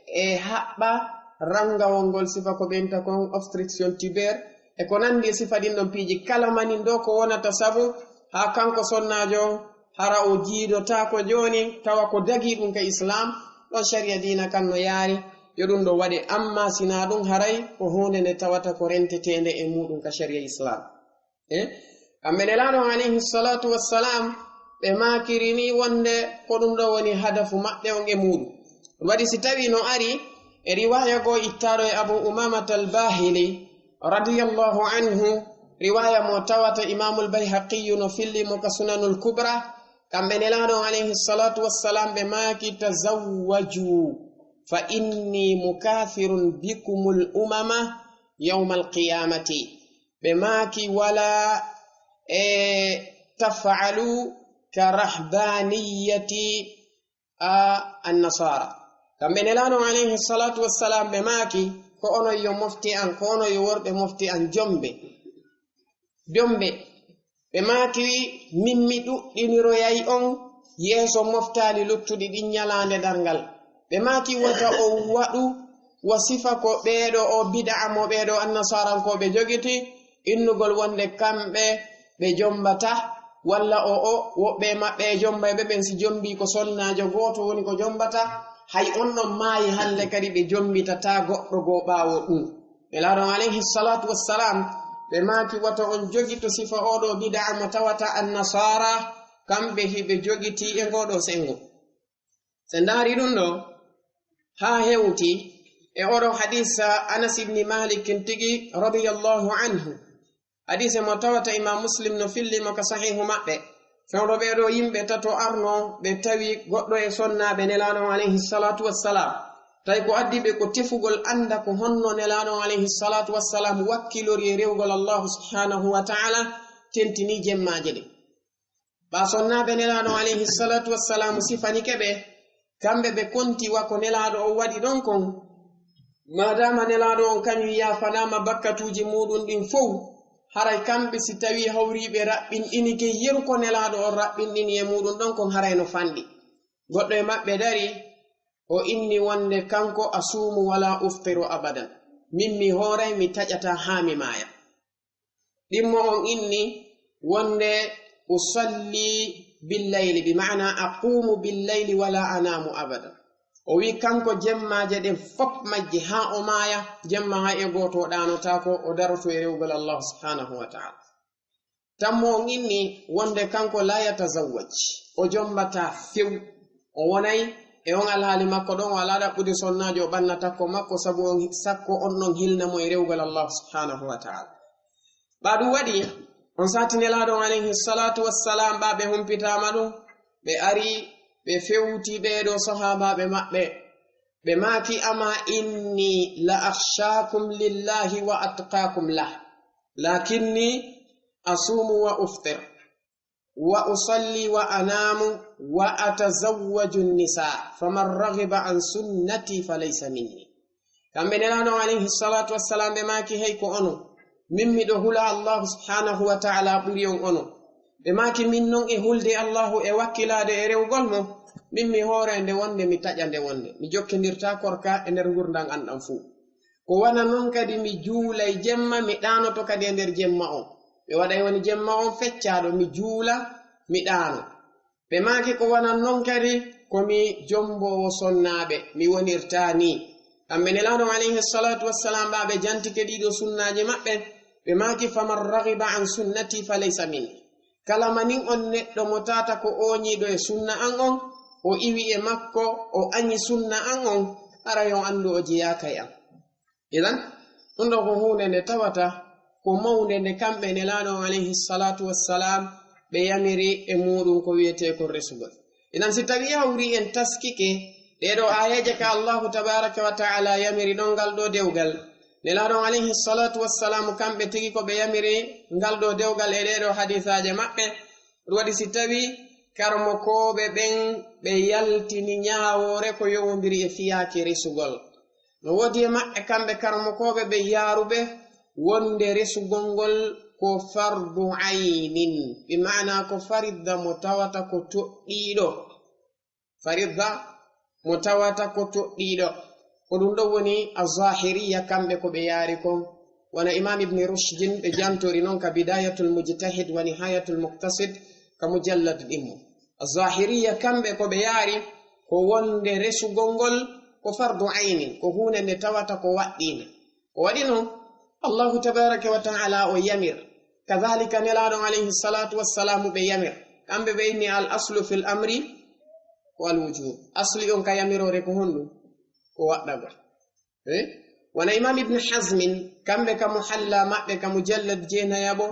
e haɓɓa ranngawol ngol sifa ko ɓe innta kon obstruction tubaire, e ko nanndi e sifa ɗin ɗon piiji. Kala manin ɗo ko wonata sabu haa kanko sonnaajo on hara o jiidotaako jooni, tawa ko dagii ɗum ka Islaam, ɗon sharia diina kan no yaari yo ɗum ɗo waɗe. Amma sinaa ɗum, haray ko huunde nde tawata ko renteteende e muuɗum ka sharia Islaam. E kamɓe Nelaaɗo on alayhi salatu wassalam, ɓe maakiri ni wonde ko ɗum ɗo woni hadafu maɓɓe on e muuɗum. Ɗum waɗi si tawi no ari e riwaaya goo ittaaɗo e Abu Umamata al-Bahili, radiyallahu anhu, riwaaya mo tawata Imaamul Bayhaqiyu no filli mo ka Sunanul Kubra, kamɓe Nelaaɗo on alayhi salatu wassalam ɓe maaki, "Tazawwaju fa inni mukathirun bikumul umama yawmal qiyamati." Ɓe maaki, "Wala e taf'alu ka rahbaniyati a annasara." Kamɓe Nelaaɗo on alayhi salatu wassalam ɓe maaki, "Ko onon yo mofte an, ko onon yo worɓe mofte an jombe." Jombe. Ɓe maaki, "Min mi ɗuɗɗiniroyay on yeeso moftaali luttuɗi ɗin ñalaande darngal. Ɓe maaki wota o waɗu wa sifa ko ɓeeɗo o bida'a mo ɓeeɗo annasarankooɓe jogiti, innugol wonde kamɓe ɓe jombata, walla o, o, woɓɓe e maɓɓe e jombayɓe ɓen si jombi ko sonnaajo gooto woni ko jombata, hay on ɗon maayi hannde kadi ɓe jombitataa goɗɗo goo ɓaawo ɗum. Nelaaɗo on alayhi salatu wassalam, ɓe maaki wata on jogito sifa oɗo bida'a mo tawata annasara, kamɓe hiɓe jogiti e ngoɗo sengo. Se ndaari ɗum ɗo, haa hewti e oɗo hadisa Anas ibni Malik kin tigi radiyallahu anhu. Hadise mo tawata Imam Muslim no filli mo ka sahihu maɓɓe. Fewndo ɓeeɗo yimɓe tato arno, ɓe tawi goɗɗo e sonnaaɓe Nelaaɗo on alayhi salatu wassalam. Tawi ko addi ɓe ko tefugol annda ko honno Nelaaɗo on alayhi salatu wassalam wakkilori e rewgol Allahu subhanahu wa ta'ala, tentini jemmaaje ɗe. Ɓa sonnaaɓe Nelaaɗo on alayhi salatu wassalam sifanike ɓe, kamɓe ɓe konti wa ko Nelaaɗo on waɗi ɗon kon. Maadaama Nelaaɗo on kañum yaafanaama bakkatuuji muuɗum ɗin fow, haray kamɓe si tawii hawriiɓe raɓɓinɗinike yeru ko Nelaaɗo on raɓɓinɗini e muuɗum ɗon kon, haray no fanɗi. Goɗɗo e maɓɓe dari, o inni wonde kanko asuumu wala uftiru abadan. Min mi hooray mi taƴata haa mi maaya. Ɗimmo on inni wonde usalli billayli, bi maana aqumu billayli wala anamu abada. O wi kanko jemmaaje ɗen fop majje haa o maaya, jemma hay e gooto o ɗaanotaako, o daroto e rewgol Allah subhanahu wa ta'ala. Tammo on inni wonde kanko la yatazawwaj, o jombata few, o wonay e on alhaali makko ɗon, o alaa ɗaɓɓude sonnaajo, o ɓanna takko makko, sabu on, sakko on ɗon hilna mo e rewgol Allah subhanahu wa ta'ala. Ɓa ɗum waɗi, on saati Nelaaɗo on alayhi salatu wassalam, ɓa ɓe humpitaama ɗum, ɓe ari, ɓe fewti ɓeeɗo sahaabaaɓe maɓɓe. Ɓe maaki, ama inni la akhshakum lillahi wa atqakum lah, lakinni asumu wa uftir, wa usalli wa anamu, wa atazawwaju nisa, faman raghiba an sunnati falaysa minni. Kamɓe Nelaaɗo on alayhi salatu wassalam ɓe maaki, hey ko onon, min miɗo hula Allahu subhanahu wa ta'ala ɓuri on onon. Ɓe maaki, min non e hulde Allahu e wakkilaade e rewgol mo, min mi hoore nde wonde, mi taƴa nde wonde, mi jokkindirta korka e nder ngurndan an ɗan fuu. Ko wana non kadi mi juulay jemma, mi ɗaanoto kadi e nder jemma on. Mi waɗay woni jemma on feccaaɗo, mi juula, mi ɗaano. Ɓe maaki ko wanan non kadi ko mi jomboowo sonnaaɓe, mi wonirtaa nii. Kamɓe Nelaaɗo on alayhi salatu wassalam ɓa ɓe jantike ɗiɗo sunnaaji maɓɓe, ɓe maaki faman raghiba an sunnati falaysa minni. Kala manin on neɗɗo mo tata ko ooñiiɗo e sunna an on, o iwi e makko, o añi sunna an on, haray on anndu o jeyaaka e an. Idan, ɗum ɗo ko huunde nde tawata ko mawnde nde kamɓe Nelaaɗo on alayhi salatu wassalam ɓe yamiri e muuɗum ko wiyetee ko resugol. Idan, si tawii hawri en taskike ɗee ɗoo aayeeje ka Allahu tabaraka wa ta'ala yamiri ɗon ngal ɗoo dewgal, Nelaaɗo on alayhi salatu wassalam kamɓe tigi ko ɓe yamiri ngal ɗoo dewgal e ɗee ɗoo hadisaaje maɓɓe, ɗum waɗi si tawii karamokooɓe ɓen ɓe yaltini ñaawoore ko yowondiri e fiyaake resugol. No woodi e maɓɓe kamɓe karamokooɓe ɓe yaaruɓe wonde resugol ngol ko fardu aynin, bi maana ko faridda mo tawata ko toɗɗiiɗo. Faridda mo tawata ko toɗɗiiɗo. Ko ɗum ɗo woni Azahiriya kamɓe ko ɓe yaari kon. Wona Imam Ibn Rushdin ɓe jantori non ka Bidayatul Mujtahid wa Nihayatul Muqtasid ka mujallad ɗimmo. Azahiriya kamɓe ko ɓe yaari ko wonde resugol ngol ko fardu aynin, ko huunde nde tawata ko waɗɗiinde. Ko waɗi non, Allahu tabaraka wa ta'ala o yamir. Kadhalika Nelaaɗo on alayhi salatu wassalamu ɓe yamir. Kamɓe ɓe inni al aslu fil amri wal wujub. Asli on ka yamiroore ko honɗum? Ko waɗɗagol. Eh? Wona Imam Ibn Hazmin, kamɓe ka Muhalla maɓɓe ka mujallad jeenayaɓo,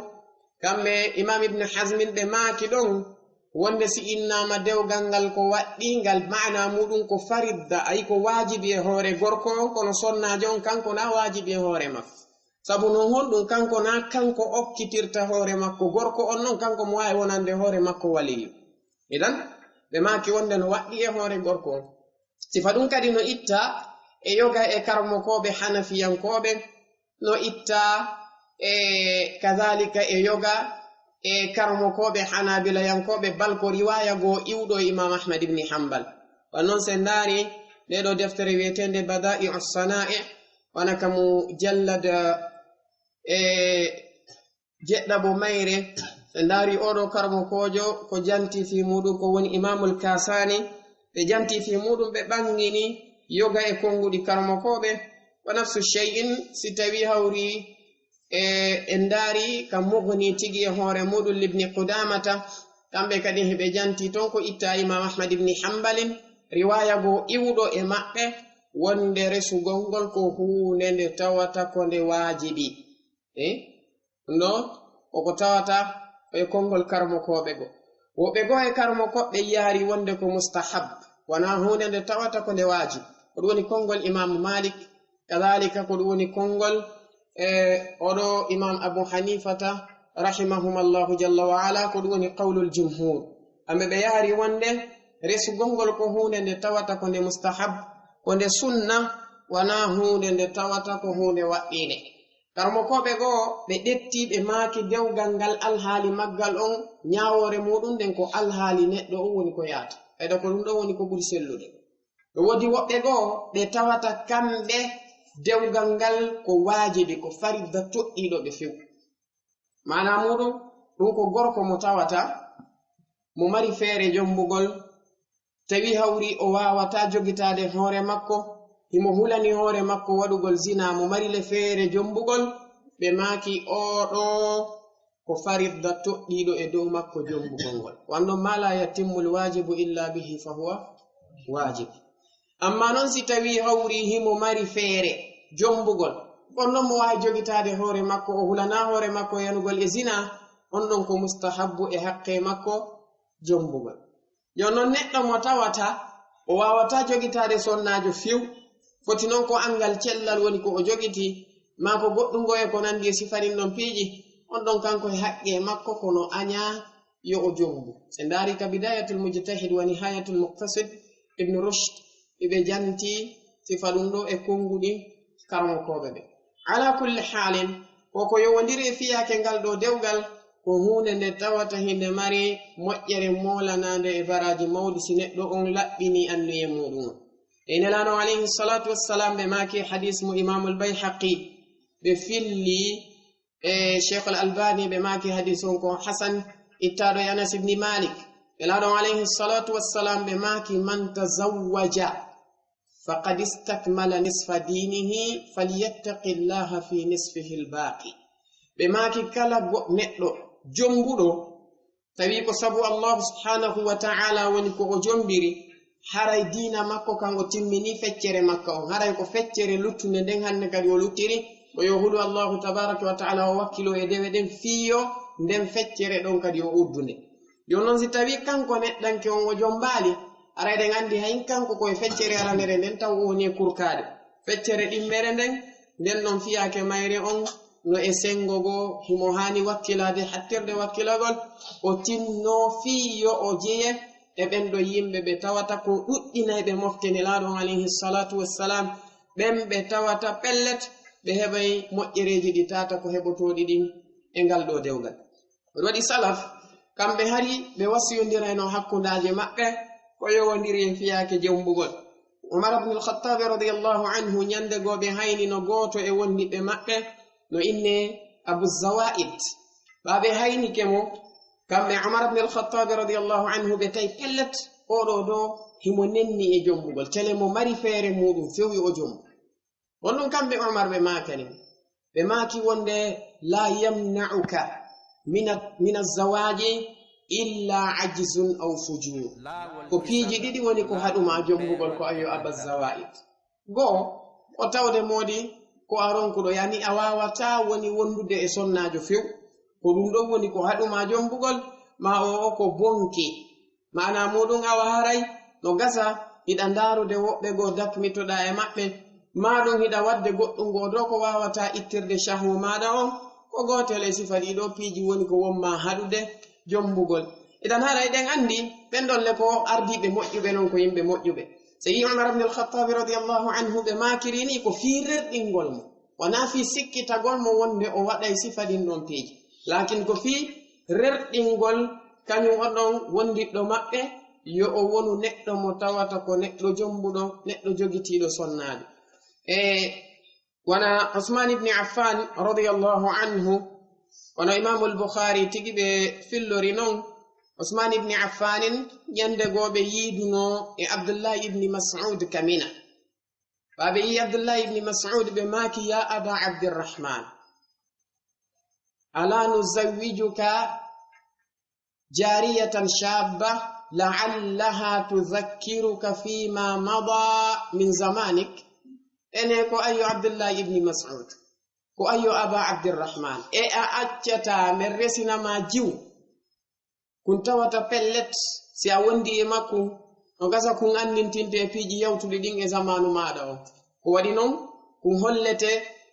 kamɓe Imam Ibn Hazmin ɓe maaki ɗon wonde si innaama dewgal ngal ko waɗɗi ngal, maana muɗum ko faridda, ayi ko waajibi e hoore gorko on, kono sonnaajo on kanko na waajibi e hoore makko. Sabu non honɗum kanko na kanko okkitirta hoore makko gorko on, non kanko mo waawi wonande hoore makko waliyu. Idan, ɓe maaki wonde no waɗɗi e hoore gorko on. Sifa ɗum kadi no itta e yoga e karamokooɓe hanafiyankooɓe, no itta e kadhalika e yoga e karmokooɓe Hanaabilayankooɓe bal ko riwaaya goo iwɗo e Imaam Ahmad ibni Hanbal. Wa non se ndaari ndee ɗoo deftere wiyeteende Bada'i'u Sana'i, wona ka mujallad e jeɗɗaɓo mayre, ɓe ndaari oo ɗoo karmokoojo ko janti fii muuɗum ko woni Imaamul Kasaani, ɓe janti fii muuɗum, ɓe ɓangini yoga e konnguɗi karmokooɓe. Wa nafsu shay'in, si tawii hawri e, en ndaari ka Mughni tigi e hoore muuɗum Libni Qudamata, kamɓe kadi hiɓe janti ton ko itta Imaam Ahmad ibni Hanbalin, riwaaya goo iwɗo e maɓɓe, wonde resugol ngol ko huunde nde tawata ko nde waajibi. Eh? Ɗum ɗoo, koko tawata ko e konngol karmokooɓe goo. Woɓɓe goo e karmokooɓe yaari wonde ko mustahab, wonaa huunde nde tawata ko nde waajib. Ko ɗum woni konngol Imaamu Malik, kadaalika ko ɗum woni konngol, e, oo ɗoo Imaam Abu Hanifata, rahimahumallahu jalla wa ala, ko ɗum woni qawlul jumhur. Kamɓe ɓe yaari wonde resugol ngol ko huunde nde tawata ko nde mustahab, ko nde sunna, wonaa huunde nde tawata ko huunde waɗɗiinde. Karmokooɓe goo, ɓe ƴetti, ɓe maaki dewgal ngal alhaali maggal on, ñaawoore muuɗum nden ko alhaali neɗɗo on woni ko yaata. Ɓayda ko ɗum ɗoo woni ko ɓuri sellude. No woodi woɓɓe goo, ɓe tawata kamɓe dewgal ngal ko waajibi, ko faridda toɗɗiiɗo ɓe few. Maanaa muuɗum, ɗum ko gorko mo tawata, mo mari feere jombugol, tawi hawri o waawataa jogitaade hoore makko, himo hulani hoore makko waɗugol zina, mo mari le feere jombugol, ɓe maaki oo ɗoo ko faridda toɗɗiiɗo e dow makko jombugol ngol. Wano ma la yatimmul waajibu illa bihi fa huwa waajib. Amma non si tawii hawri himo mari feere jombugol, on non mo waawi jogitaade hoore makko, o hulanaa hoore makko yanugol e zina, on ɗon ko mustahabbu e haqqee makko jombugol. Yo non neɗɗo mo tawata o waawataa jogitaade sonnaajo few, foti non ko anngal cellal woni ko o jogiti, maa ko goɗɗungo e ko nanndi e sifanin ɗon piiji, on ɗon kanko e haqqee makko kono añaa yo o jombu. Se ndaari ka Bidayatul Mujtahid wa Nihayatul Muqtasid, Ibn Rushd, iɓe janti sifa ɗum ɗoo e konnguɗi karmokooɓe ɓe. Ala kulli haalin, ko ko yowondiri e fiyaake ngal ɗoo dewgal, ko huunde nde tawata hinde mari moƴƴere moolanaande e baraaji mawɗi si neɗɗo on laɓɓini anniye muuɗum on. E Nelaaɗo alayhi salaatu wassalaam ɓe maaki hadiis mo Imaamul Bayhaqi, ɓe filli e Sheikh Al-Albani ɓe maaki hadiis on ko hasan, ittaaɗo e Anas ibn Malik. Nelaaɗo alayhi salaatu wassalaam ɓe maaki, "Man tazawwaja faqad istakmala nisfa dinihi, falyattaqillaha fi nisfihi al-baqi." Ɓe maaki kala go-, neɗɗo jombuɗo, tawi ko sabu Allahu subhanahu wa ta'ala woni ko o jombiri, haray diina makko kan o timmini feccere makko on, haray ko feccere luttunde nden hannde kadi o luttiri, ko yo hulu Allahu tabaraka wa ta'ala o wakkilo e dewe ɗen fiyo nden feccere ɗon kadi o uddunde. Yo non si tawi kanko neɗɗanke on o jombaali, haray ɗen anndi hay kanko ko e feccere aranere nden taw o woni e kurkaade. Feccere ɗimmere nden, nden non fiyaake mayre on no e sengo goo, himo haani wakkilaade hattirde wakkilagol, o tinno fii yo o jeye e ɓen ɗo yimɓe ɓe tawata ko ɗuɗɗinayɓe mofte Nelaaɗo on alayhi salaatu wassalaam, ɓen ɓe tawata pellet ɓe heɓay moƴƴereeji ɗi tata ko heɓotooɗi ɗin e ngal ɗoo dewgal. Waɗi salaf, kamɓe hari ɓe wasiyondirayno hakkundaaji maɓɓe ko yowondiri e fiyaake jembugol. Umar ibn al-Khattab radiyallahu anhu, ñande goo ɓe haynino gooto e wondiɓɓe maɓɓe, no inne Abu Zawaid. Ɓa ɓe haynike mo, kamɓe Umar ibn al-Khattab radiyallahu anhu, ɓe tawi pellet, oo ɗoo ɗoo himo nenni e jembugol. Tele mo mari feere muuɗum, few yo o jombu. Honɗum kamɓe Umar ɓe maakani? Ɓe maaki wonde, "La yamna'uka mina, mina zawaaji illa ajzun aw fujur." Ko piiji ɗiɗi woni ko haɗuma jombugol ko ayo Aba Zawaid. Goo, ko tawde moodi ko a ronkuɗo, yani a waawataa woni wondude e sonnaajo few. Ko ɗum ɗon woni ko haɗuma jombugol, ma o, o ko bonki. Maanaa muuɗum, awa haray no gasa hiɗa ndaarude woɓɓe goo dakmitoɗaa e maɓɓe, maa ɗum hiɗa waɗde goɗɗum goo ɗoo ko waawataa ittirde cahwu maaɗa on. Ko gootel e sifa ɗii ɗoo piiji woni ko won maa haɗude jombugol. Idan haray ɗen anndi ɓen ɗon le ko ardiiɓe moƴƴuɓe non, ko yimɓe moƴƴuɓe. Seydi Umar ibn al-Khattabi radiyallahu anhu ɓe maakiri nii ko fii rerɗingol mo, wonaa fii sikkitagol mo wonde o waɗay sifa ɗin ɗon piiji. Laakin ko fii rerɗingol kañum oɗon wondiɗɗo maɓɓe, yo o wonu neɗɗo mo tawata ko neɗɗo jombuɗo, neɗɗo jogitiiɗo sonnaajo. E wona Usman ibni Affan radiyallahu anhu, wona Imamul Bukhari tigi ɓe fillori non, Usman ibni Affanin ñande goo ɓe yiiduno e Abdullahi ibni Mas'ud ka Mina. Ɓa ɓe yii Abdullahi ibni Mas'ud ɓe maaki, "Ya Aba Abdirrahman, ala nuzawwijuka jariyatan shabba la'allaha tudhakkiruka fima mada min zamanik." Ene ko ayo Abdullahi ibni Mas'ud, ko ayo Aba Abdirrahman, e a accata men resina ma jiw? Kun tawata pellet, si a wondi e makko, no gasa kun anndintinte e piiji yawtuɗi ɗin e zamaanu maaɗa on. Ko waɗi non, kun hollete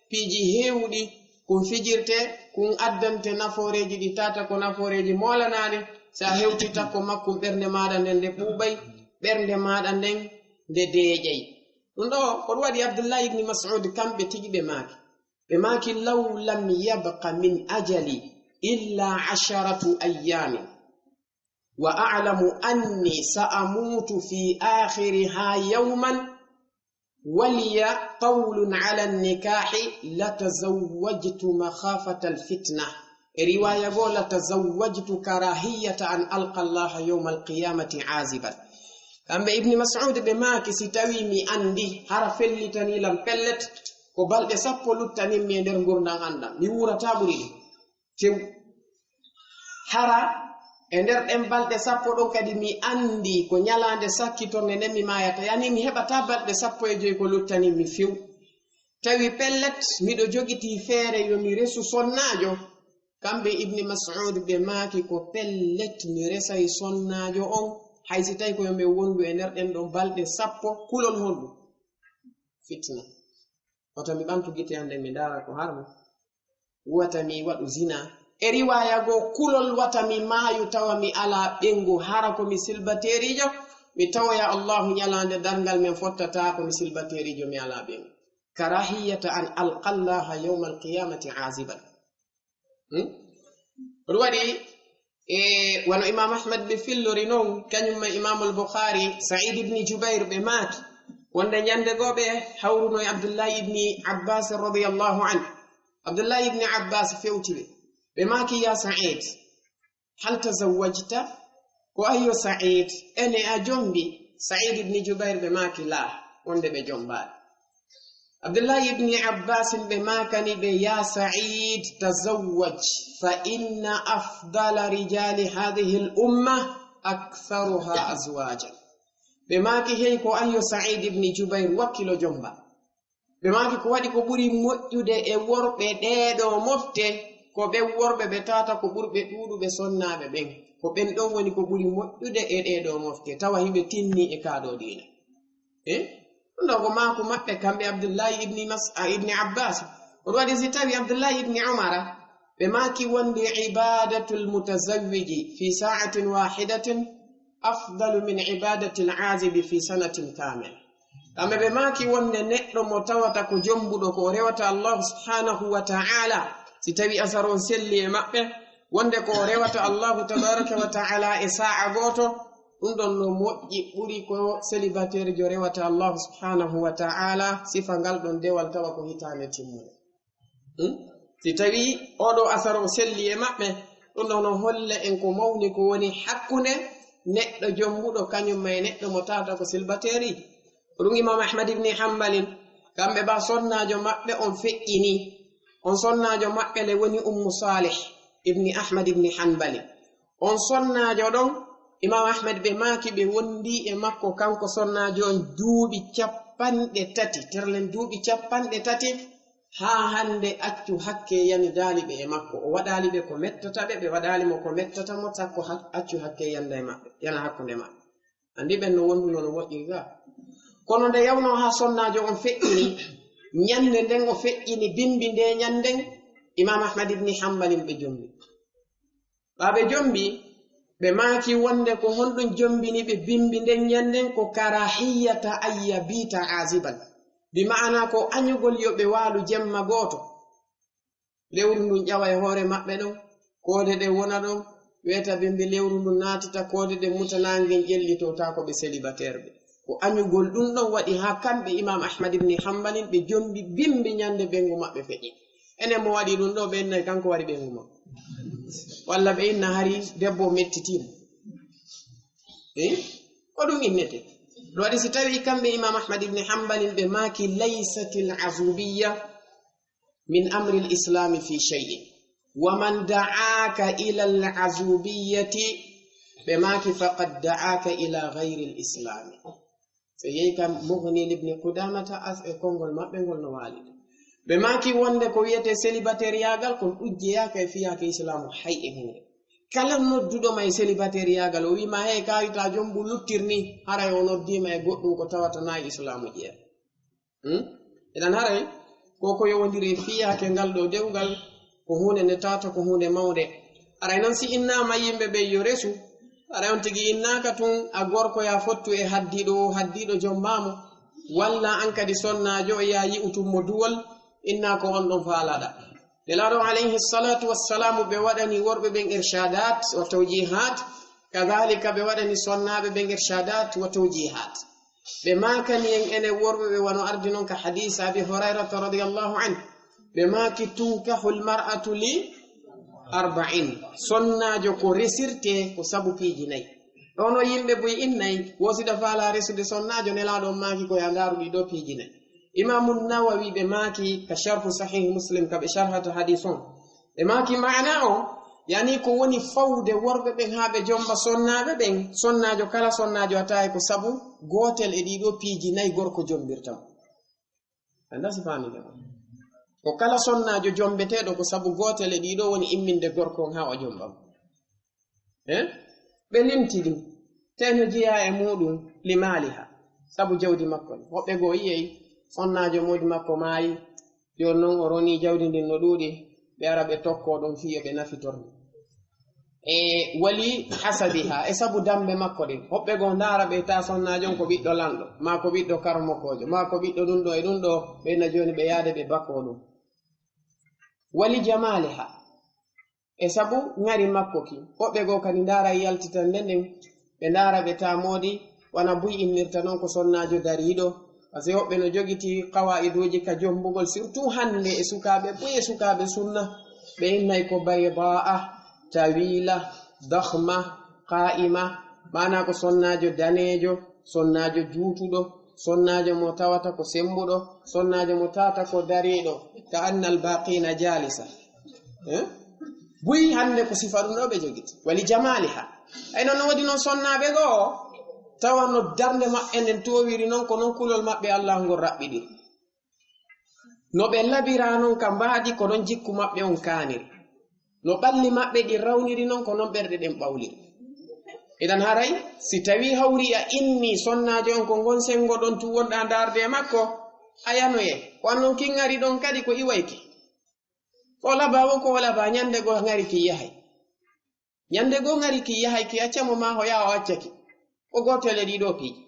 piiji heewuɗi, kun fijirte, kun addante nafooreeji ɗi tata ko nafooreeji moolanaaɗi. Si a hewti takko makko, ɓernde maaɗa nden nde ɓuuɓay, ɓernde maaɗa nden nde deeƴay. Ɗum ɗo, ko ɗum waɗi Abdullahi ibni Mas'ud kamɓe tigi ɓe maaki. Ɓe maaki, "Law lam yabqa min ajali illa asharatu ayyamin, wa a'lamu anni sa'amutu fi akhiriha yawman, waliya qawlun ala nikahi, latazawwajtu makhafata alfitna." E riwaya goo, "Latazawwajtu karahiyata an alqa Allaha yawma alqiyamati aziban." Kamɓe Ibni Mas'ud ɓe maaki, "Si tawi mi andi, hara fellitani lam pellet, ko balɗe sappo luttanin mi e nder ngurndan an ɗan. Mi wuurata ɓuri ɗum. Few. Hara e nder ɗen balɗe sappo ɗon kadi mi andi ko ñalaande sakkitornde nden mi maayata. Yani mi heɓata balɗe sappo e joy ko luttanin mi few. Tawi pellet, miɗo jogitii feere yo mi resu sonnaajo." Kamɓe Ibni Mas'ud ɓe maaki, "Ko pellet mi resay sonnaajo on, hay si tawi ko yo men wondu e nder ɗen ɗon balɗe sappo, kulol honɗum? Fitna. Wata mi ɓantu gite an nden mi ndaara ko harmi. Wata mi waɗu zina." E riwaya goo, "Kulol wata mi maayu tawa mi alaa ɓengu, hara ko mi silbateeriijo, mi tawoya Allahu ñalaande darngal men fottata ko mi silbateeriijo, mi alaa ɓengu. Karahiyata an alqa Allaha yawma alqiyamati aziban." Hmm? Ko ɗum waɗi, e wano Imam Ahmad ɓe fillori non, kañum ma Imamul Bukhari, Sa'id ibni Jubair ɓe maaki, wonde ñande goo ɓe hawruno e Abdullahi ibni Abbas radiyallahu anhu. Abdullahi ibni Abbas fewti ɓe. Ɓe maaki, "Ya Sa'id, hal tazawwajta?" Ko ayyo Sa'id, ene a jombi? Sa'id ibni Jubair ɓe maaki, "Laa," wonde ɓe jombaali. Abdullahi ibni Abbas ɓe maakani ɓe, "Ya Sa'id, tazawwaj, fa inna afdala rijali hadhihi al umma aktharuha azwajan." Ɓe maaki, "Hey, ko ayyo Sa'id ibni Jubair, wakkilo jomba." Ɓe maaki, "Ko waɗi ko ɓuri moƴƴude e worɓe ɗee ɗoo mofte, ko ɓen worɓe ɓe tawata ko ɓurɓe ɗuuɗuɓe sonnaaɓe ɓen. Ko ɓen ɗon woni ko ɓuri moƴƴude e ɗee ɗoo mofte, tawa hiɓe tinni e kaa ɗoo diina." Eh? Ɗum ɗoo ko maaku maɓɓe kamɓe Abdullahi ibni Mas-, a, ibni Abbas. Ko ɗum waɗi si tawi Abdullahi ibni Umara, ɓe maaki wonde ibadatul mutazawwiji fi sa'atin wahidatin afdalu min ibadatil azibi fi sanatin kamila. Kamɓe ɓe maaki wonde neɗɗo mo tawata ko jombuɗo ko o rewata Allahu subhanahu wa ta'ala, si tawi asar on selli e maɓɓe, wonde ko o rewata Allahu tabaraka wa ta'ala e sa'a gooto, ɗum ɗon no moƴƴi ɓuri ko célibataire jo rewata Allahu subhanahu wa ta'ala, sifa ngal ɗon dewal tawa ko hitaande timmude. Hmm? Si tawi oɗo asar o selli e maɓɓe, ɗum ɗon no holla en ko mawni ko woni hakkunde neɗɗo jombuɗo kañum ma e neɗɗo mo tawata ko silbateeri. Ko ɗum Imam Ahmad ibni Hanbalin, kamɓe ba sonnaajo maɓɓe on feƴƴini. On sonnaajo maɓɓe le woni Ummu Salih ibni Ahmad ibni Hanbali. On sonnaajo ɗon, Imam Ahmad ɓe maaki ɓe wondi e makko, kanko sonnaajo on duuɓi capanɗe tati, terlen duuɓi capanɗe tati, haa hannde accu hakke yani daali ɓe e makko. O waɗaali ɓe ko mettata ɓe, ɓe waɗaali mo ko mettata mo, sakko ha-, accu hakke yanda e maɓɓe, yana hakkunde maɓɓe. Andi ɓen no wonduno no moƴƴiri ga. Kono nde yawno haa sonnaajo on feƴƴini, ñande nden o feƴƴini bimbi nde ñanden, Imam Ahmad ibni Hanbalin ɓe jombi. Ɓa ɓe jombi, ɓe maaki wonde ko honɗum jombini ɓe bimbi nden ñanden, ko karahiyata an yabita aziban. Bi ma'ana ko añugol yo ɓe waalu jemma gooto. Lewru ndun ƴawa e hoore maɓɓe ɗon, Koode ɗe wona ɗon, weeta ɓe mbi lewru ndu naatata, koode ɗe muta naange ƴellito, taa ko ɓe célibataire ɓe. Ko añugol ɗum ɗon waɗi haa kamɓe Imam Ahmad ibn Hanbalin ɓe jombi bimbi ñande ɓeyngu maɓɓe feƴƴi. Enen mo waɗi ɗum ɗo, ɓe innay kanko waɗi ɓeyngu makko. Walla ɓe inna hari debbo mettitiimo. Eh? Ko ɗum innete. Ɗum waɗi si tawi kamɓe Imam Ahmad ibn Hanbalin ɓe maaki laysatil azubiyya min amril islami fi shay'in. Wa man da'aka ila al azubiyyati, ɓe maaki faqad da'aka ila ghayril islami. So yehi kam Mughni ibn Qudamata as e konngol maɓɓe ngol no waali. Ɓe maaki wonde ko wiyetee célibataire yaagal kon ɗum jeyaaka e fiyaake islaamu hay e huunde. Kala nodduɗo ma e célibataire yaagal, o wii ma, "Hey, kaayita jombu luttir ni," haray o noddii ma e goɗɗum ko tawata na e islaamu jeyaa. Hmm? Idan haray, ko ko yowondiri e fiyaake ngal ɗo dewgal, ko huunde nde tawata ko huunde mawnde. Haray noon si innaama yimɓe ɓe yo resu, haray on tigi innaaka tun a gorko ya fottu e haddiiɗo o, haddiiɗo jombaamo, walla an kadi sonnaajo ya yi'u tun mo duwol, innaa ko on ɗon faalaɗa. Nelaaɗo alayhi salatu wassalamu ɓe waɗani worɓe ɓen irshadat wa tawjihat, kadhalika ɓe waɗani sonnaaɓe ɓen irshadat wa tawjihat. Ɓe maakani en enen worɓe ɓe wano ardi non ka hadis Abi Hurairata radiyallahu anhu. Ɓe maaki tunkahul mar'atu li arba'in. Sonnaajo ko resirte ko sabu piiji nayi. Ɗono yimɓe buy innay wosida faala resude sonnaajo nelaaɗo on maaki ko ya ndaaru ɗi ɗo piiji nayi. Imamu Nawawi ɓe maaki ka sharhu Sahih Muslim ka ɓe sharhata hadis on. Ɓe maaki maana on, yani ko woni fawde worɓe ɓen haa ɓe jomba sonnaaɓe ɓen, sonnaajo kala sonnaajo a tawi ko sabu gootel e ɗiɗo piiji nayi gorko jombirta mo. Anda si faami de. Ko kala sonnaajo jombeteeɗo ko sabu gootel e ɗiɗo woni imminde gorko on haa o jomba mo. Eh? Ɓe limti ɗum. Teno jeyaa e muɗum li maaliha. Sabu jawdi makko ni. Woɓɓe goo yi'ey sonnaajo moodi makko maayi. Jooni non o ronii jawdi ndin no ɗuuɗi. Ɓe ara ɓe tokkoo ɗum fii yo ɓe nafitor. E wali hasabiha. E sabu dambe makko ɗin. Woɓɓe goo ndaara ɓe taa sonnaajo on ko ɓiɗɗo lanɗo. Maa ko ɓiɗɗo karmokoojo. Maa ko ɓiɗɗo ɗum ɗo e ɗum ɗo. Ɓe na jooni ɓe yaade ɓe bakoo ɗum. Wali jamaaliha. E sabu ŋari makko ki. Woɓɓe goo kadi ndaara e yaltitande nden, ɓe ndaara ɓe taa moodi, wana buy innirta non ko sonnaajo dariiɗo. Parce que woɓɓe no jogiti qawaiduuji ka jombugol, surtout hannde e sukaaɓe buy e sukaaɓe sunna. Ɓe innay ko baydaa, tawiila, dakhma, qaa'ima, maanaa ko sonnaajo daneejo, sonnaajo juutuɗo, sonnaajo mo tawata ko sembuɗo, sonnaajo mo tawata ko dariiɗo, ka annal baqina jalisa. Eh? Buy hannde ko sifa ɗum ɗo ɓe jogiti. Wali jamaaliha. Ay non no woodi non sonnaaɓe goo, tawa no darnde maɓɓe nden toowiri non, ko non kulol maɓɓe Allah ngol raɓɓiɗiri. No ɓe labiraa non ka mbaadi ko non jikku maɓɓe on kaaniri. No ɓalli maɓɓe ɗin rawniri non ko non ɓerɗe ɗen ɓawliri. Idan haray, si tawii hawri a inni sonnaajo on ko ngon senngo ɗon tun wonɗaa ndaarde e makko, a yanoye. Ko an non kin ŋari ɗon kadi ko iwayki. Ko laba wo ko laba ñande goo ŋari ki yahay. Ñande goo ŋari ki yahay ki acca mo maa hoyaa o accaki. Ko gootel e ɗiɗo piiji.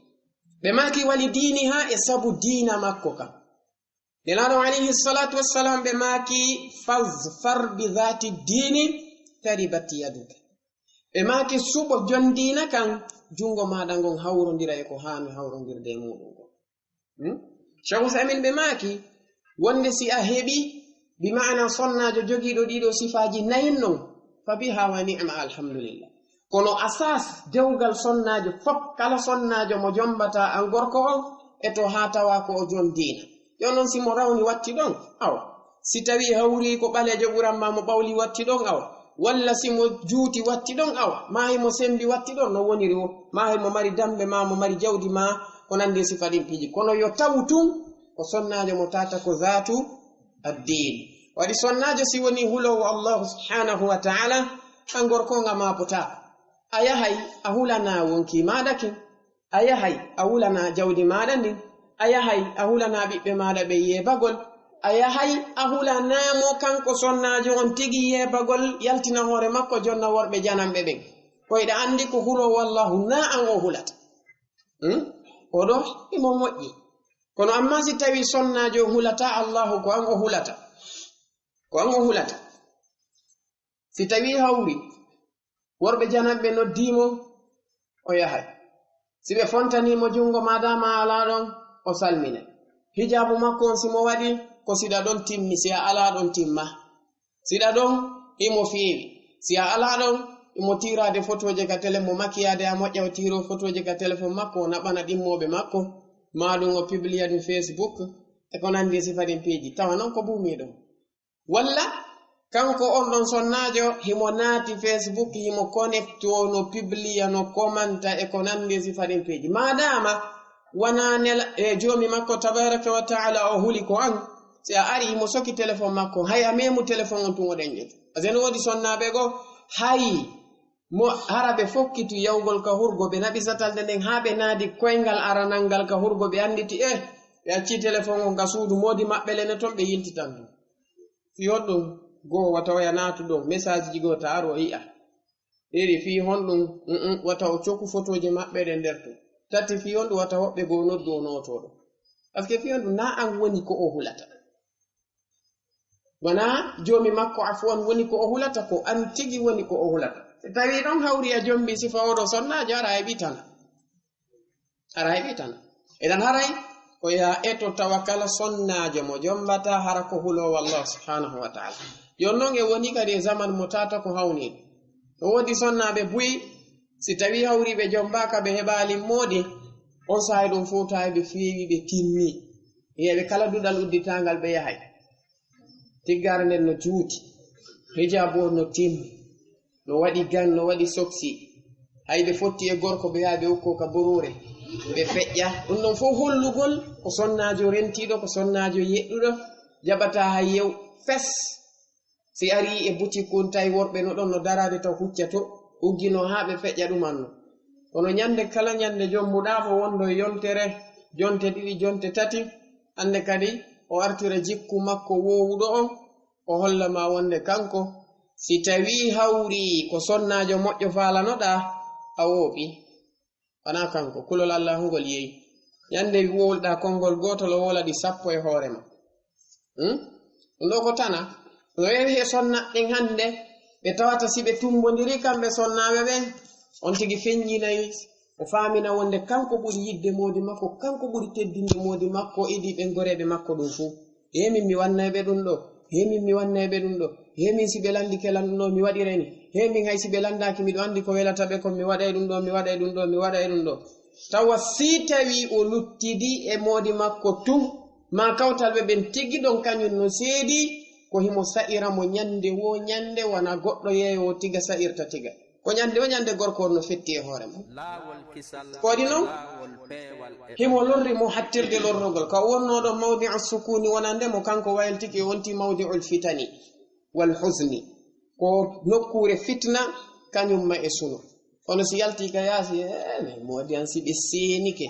Ɓe maaki wali diiniha e sabu diina makko kan. Nelaaɗo alayhi salatu wassalam ɓe maaki fazfar bi dhati diini taribat yaduka. Ɓe maaki suɓo jon diina kan jungo maaɗa ngon hawrondira e ko haani hawrondirde e muɗum kon. Hmm? Cheikh Uthaymin ɓe maaki wonde si a heɓi bi ma'ana sonnaajo jogiiɗo ɗiɗo sifaaji nayin non fa biha wa ni'ma alhamdulillah. Kono asas dewgal sonnaajo fof kala sonnaajo mo jombata an gorko on e to haa tawa ko o jon diina. Yo non si mo rawni watti ɗon awa. Si tawi hawri ko ɓaleejo ɓuran ma mo ɓawli watti ɗon awa. Walla si mo juuti watti ɗon awa. Maa himo sembi watti ɗon no woniri wo. Maa himo mari dambe ma mo mari jawdi ma ko nandi e sifa ɗin piiji. Kono yo tawu tun ko sonnaajo mo tata ko zaatu addiin. Waɗi sonnaajo si woni huloowo Allahu subhanahu wa ta'ala an gorko nga ma pota. A yahay a hulana wonki maaɗa kin. A yahay a hulana jawdi maaɗa ndin. A yahay a hulana ɓiɓɓe maaɗa ɓe yeebagol. A yahay a hulana mo kanko sonnaajo on tigi yeebagol yaltina hoore makko jonna worɓe jananɓe ɓen. Ko hiɗa anndi ko huloowo Allahu na an o hulata. Hmm? Oɗo himo moƴƴi. Kono amma si tawi sonnaajo hulata Allahu ko an o hulata. Ko an o hulata. Si tawii hawri, worɓe jananɓe noddii mo, o yahay. Si ɓe fontanii mo junngo, maadaama a alaa ɗon, o salminay. Hijaabu makko on, si mo waɗi, ko siɗa ɗon timmi, si a alaa ɗon timma. Siɗa ɗon, imo feewi. Si a alaa ɗon, imo tiiraade fotooje ka tele, mo makiyaade a moƴƴa, o tiiroo fotooje ka telefon makko, o naɓana ɗimmooɓe makko, maa ɗum o pibliya ɗum Facebook, e ko nanndi e sifa ɗin piiji. Tawa non ko buumii ɗon. Walla kanko on ɗon sonnaajo, himo naati Facebook, himo connecto, no pibliya, no komanta e ko nanndi e sifa ɗin piiji. Maadaama wanaa nela-, e Joomi makko tabaaraka wa taala o huli ko an, si a ari himo soki telefon makko, hay a meemu telefon on tun o ɗenƴoto. Parce que no woodi sonnaaɓe goo, hay mo hara ɓe fokkitu yawgol ka hurgo, ɓe naɓi satalde nden haa ɓe naadi koyngal aranal ngal ka hurgo, ɓe annditi, eh, ɓe accii telefon on ka suudu, moodi maɓɓe le ne ton, ɓe yiltitan ɗum. Fii honɗum goo wata oya naatu ɗon, message ji goo ta ar o yi'a. Ɗiɗi, fii honɗum, mm, mm, wata o coku fotooje maɓɓe ɗen nder ton. Tati, fii honɗum wata woɓɓe goo noddu o nootoo ɗon. Parce que fii honɗum naa an woni ko o hulata. Wanaa Joomi makko afuwan woni ko o hulata, ko an tigi woni ko o hulata. Si tawii ɗon hawri a jombii sifa oo ɗoo sonnaajo, hara a heɓii tana. Hara a heɓii tana. Idan haray ko ya eto tawa kala sonnaajo mo jombataa hara ko huloowo Allah subhanahu wa taala. Yon non e woni kadi e zaman mo tata ko hawni. No woodi sonnaaɓe buy, si tawii hawri ɓe jombaaka, ɓe heɓaali moodi, on saa'i ɗum fow tawi ɓe feewi, ɓe timmi. Yeeɓe kala duɗal udditaangal ɓe yahay. Tiggaare nden no juuti, hijaabu on no timmi, no waɗi gan, no waɗi soksi. Hay ɓe fotti e gorko, ɓe yaha ɓe ukkoo ka boroore, ɓe feƴƴa. Ɗum ɗon fow hollugol ko sonnaajo rentiiɗo, ko sonnaajo yeɗɗuɗo, jaɓataa hay yew fes. Si arii e boutique on, tawi worɓe no ɗon no daraade taw hucca to, ugginoo haa ɓe feƴƴa ɗum anno. Kono ñande kala ñande jombuɗaa mo wondo e yontere, jonte ɗiɗi, jonte tati, hande kadi o artira jikku makko woowuɗo on, o holla ma wonde kanko, si tawii hawri ko sonnaajo moƴƴo faalanoɗaa, a wooɓi. Wanaa kanko, kulol Allaahu ngol yehi. Ñande wowluɗaa konngol gootol, o wowla ɗi sappo e hoore ma. Hmm? Ɗum ɗoo ko tana. No yehi e sonnaaɓe ɓen hannde, ɓe tawata si ɓe tumbondiri kamɓe sonnaaɓe ɓen, on tigi feññinay, o faamina wonde kanko ɓuri yiɗde moodi makko, kanko ɓuri teddinde moodi makko, idii ɓen goreeɓe makko ɗum fuu. He min mi wannay ɓe ɗum ɗoo. He min mi wannay ɓe ɗum ɗoo. He min si ɓe lanndike lan ɗum ɗoo, mi waɗiray ni. He min hay si ɓe lanndaaki, miɗo anndi ko welata ɓe kon, mi waɗay ɗum ɗoo, mi waɗay ɗum ɗoo, mi waɗay ɗum ɗoo. Tawa si tawii o luttidi e moodi makko tun, maa kawtal ɓe ɓen tigi ɗon kañum no seedi, ko himo sa'ira mo ñande woo ñande, wona goɗɗo yeeyoowo tiga sa'irta tiga. Ko ñande o ñande gorko on no fetti e hoore mum. Ko waɗi non, himo lorri mo hattirde lorrugol. Ka o wonnoo ɗon mawdi'u sukuni wonande mo, kanko wayltike o wonti mawdi'ul fitani wal huzni. Ko nokkuure fitna, kañum ma e suno. Kono si yalti ka yaasi, eh, mais moodi an si ɓe seenike.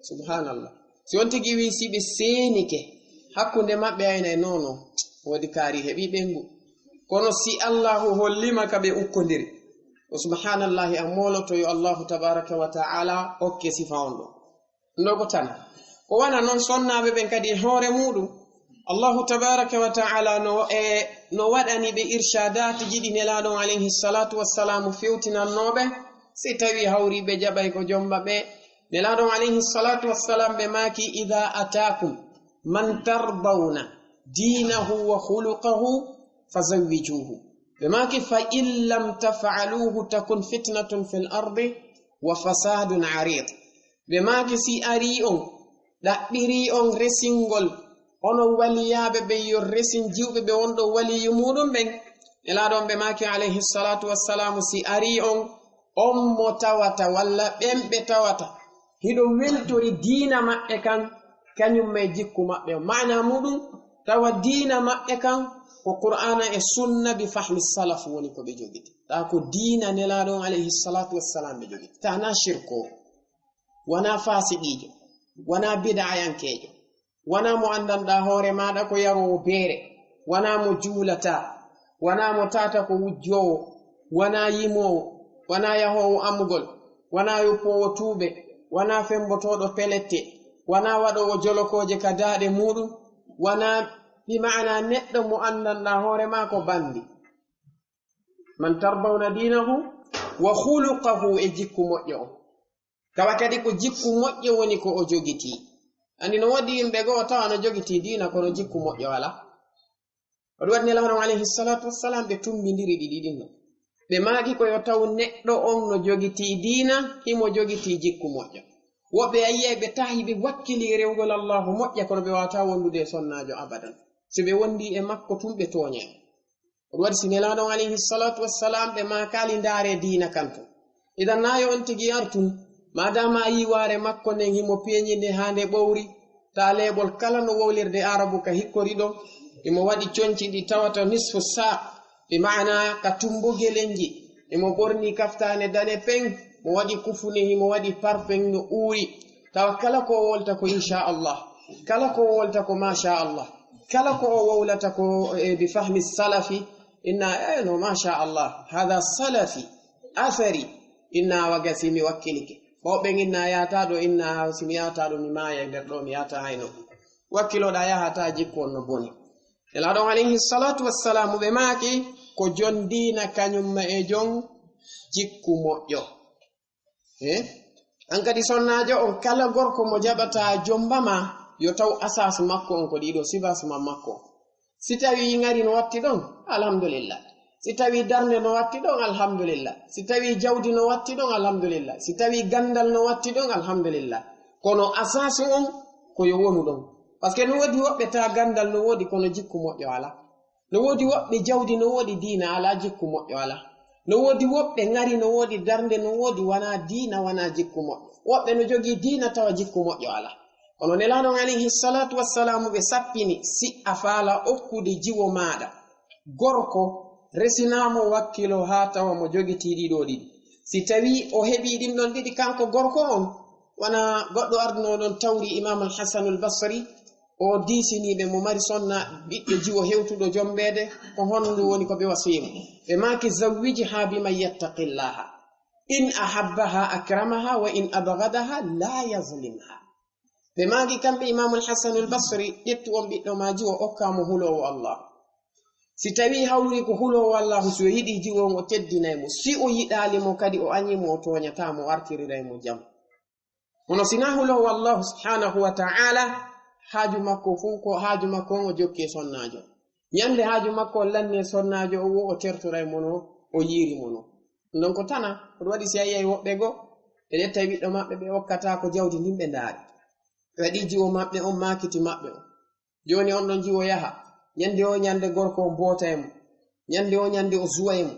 Subhanallah. Si on tigi wii si ɓe seenike, hakkunde maɓɓe aynay, non, non. Woodi kaari heɓi ɓengu. Kono si Allahu hollima ka ɓe ukkondiri, o subhanallahi a mooloto yo Allahu tabaraka wa ta'ala okke sifa on ɗo. Ndogo tan. Ko wana non sonnaaɓe ɓen kadi e hoore muɗum. Allahu tabaraka wa ta'ala no, e, no waɗani ɓe irshadaatiji ɗi Nelaaɗo on alayhi salatu wassalamu fewtinannooɓe, si tawi hawri ɓe jaɓay ko jomba ɓe. Nelaaɗo on alayhi salatu wassalam ɓe maaki, "Idha atakum man tardawna dinahu wa khuluqahu fazawwijuhu." Ɓe maaki, "Fa in lam taf'aluhu takun fitnatun fil ardi wa fasadun arid." Ɓe maaki, "Si arii on, ɗaɓɓirii on resingol, onon waliyaaɓe ɓen, yo resin jiwɓe ɓe wonɗo waliyu muɗum ɓen." Nelaaɗo on ɓe maaki, alayhi salatu wassalamu, "Si arii on, on mo tawata, walla ɓen ɓe tawata, hiɗo weltori diina maɓɓe kan, kañum e jikku maɓɓe on." Maana muɗum, tawa diina maɓɓe kan ko Qur'aana e Sunna bi fahmi salaf woni ko ɓe jogiti. Taa ko diina Nelaaɗo on alayhi salatu wassalam ɓe jogiti. Taa na shirko, wana fasiqiijo, wana bid'ayankeejo, wana mo anndanɗaa hoore maaɗa ko yaroowo beere, wana mo juulataa, wana mo tata ko wujjoowo, wana yimoowo, wana yahoowo amugol, wana yoppoowo tuube, wana fembotooɗo pelette, wana waɗoowo jolokooje ka daaɗe muɗum, wana bi ma'ana neɗɗo mo anndanɗaa hoore maa ko banndi. Man tardawna dinahu wa khuluqahu, e jikku moƴƴo on. Tawa kadi ko jikku moƴƴo woni ko o jogitii. Anndi no woodi yimɓe goo tawa no jogitii diina kono jikku moƴƴo alaa. O ɗum waɗi Nelaaɗo on alayhi salatu wassalam, ɓe tumbindiri ɗiɗi ɗin no. Ɓe maaki ko yo taw neɗɗo on no jogitii diina, himo jogitii jikku moƴƴo. Woɓɓe a yi'ay ɓe tahi ɓe wakkili e rewgol Allaahu moƴƴa kono ɓe waawataa wondude e sonnaajo abadan. Si ɓe wondi e makko tun ɓe tooñay. O ɗum waɗi si Nelaaɗo on alayhi salatu wassalam ɓe maakaali ndaare diina kan tun. Idan naa yo on tigi artun, maadaama a yi'ii waare makko nden himo peeñi nde haa nde ɓowri, ta leeɓol kala no wowlirde Aarabu ka hikkori ɗon, himo waɗi conci ɗi tawata nisfu saaq, bi maana ka tumbo gelenji, himo ɓorni kaftaane dane peŋ, mo waɗi kufune, himo waɗi parfeŋ no uuri. Tawa kala ko o wolta ko insha Allah, kala ko o wolta ko masha Allah, kala ko o wowlata ko, e, bi fahmi salafi, inna, e, no masha Allah, hada salafi, athari, inna waga si mi wakkilike. Ɓawo ɓen inna yahata ɗo, inna si mi yahata ɗo mi maaya e nder ɗo, mi yahata hayno. Wakkiloɗa yahata jikku on no boni. Nelaaɗo on alayhi salatu wassalamu ɓe maaki ko jon diina kañum ma e jon jikku moƴƴo. Eh? An kadi sonnaajo on kala gorko mo jaɓata jomba ma yo taw asas makko on ko ɗiɗo sibas ma makko. Si tawi ŋari no watti ɗon, alhamdulillah. Si tawi darnde no watti ɗon, alhamdulillah. Si tawi jawdi no watti ɗon, alhamdulillah. Si tawi gandal no watti ɗon, alhamdulillah. Kono asaasu on ko yo wonu ɗon. Parce que no woodi woɓɓe ta gandal no woodi kono jikku moƴƴo alaa. No woodi woɓɓe jawdi no woodi diina alaa, jikku moƴƴo alaa. No woodi woɓɓe ŋari no woodi darnde no woodi wanaa diina, wanaa jikku moƴƴo. Woɓɓe no jogii diina tawa jikku moƴƴo alaa. Kono Nelaaɗo on alayhi salatu wassalamu ɓe sappini, si a faala okkude jiwo maaɗa gorko, resinaa mo wakkilo haa tawa mo jogitii ɗiɗo ɗiɗi. Si tawii o heɓii ɗin ɗon ɗiɗi kanko gorko on, wona goɗɗo arduno ɗon tawri Imam Al-Hasan Al-Basri, o diisiniiɓe mo mari sonna ɓiɗɗo jiwo hewtuɗo jombeede, ko honɗum woni ko ɓe wasiyii mo? Ɓe maaki, "Zawwijha biman yattaqillaha. In ahabbaha akramaha wa in abghadaha la yazlimha." Ɓe maaki kamɓe Imamul Hasanul Basri, "Ƴettu on ɓiɗɗo ma jiwo, okka mo huloowo Allah. Si tawi hawri ko huloowo Allah, si o yiɗi jiwo on, o teddinay mo. Si o yiɗaali mo kadi, o añi mo, o tooñataa mo, o artiriray mo jam." Kono si na huloowo Allah subhanahu wa ta'ala, haaju makko fuu ko haaju makko on o jokki e sonnaajo. Ñande haaju makko on lanni e sonnaajo o, o tertoray mo no, o yiiri mo no. Ɗum ɗon ko tana, ko ɗum waɗi si a yi'ay woɓɓe goo, ɓe ƴettay ɓiɗɗo maɓɓe, ɓe okkataa ko jawdi ndin ɓe ndaari. Ɓe waɗi jiwo maɓɓe on, maakiti maɓɓe on. Jooni on ɗon jiwo yaha. Ñande o ñande gorko on boota e mo. Ñande o ñande o zuwa e mo.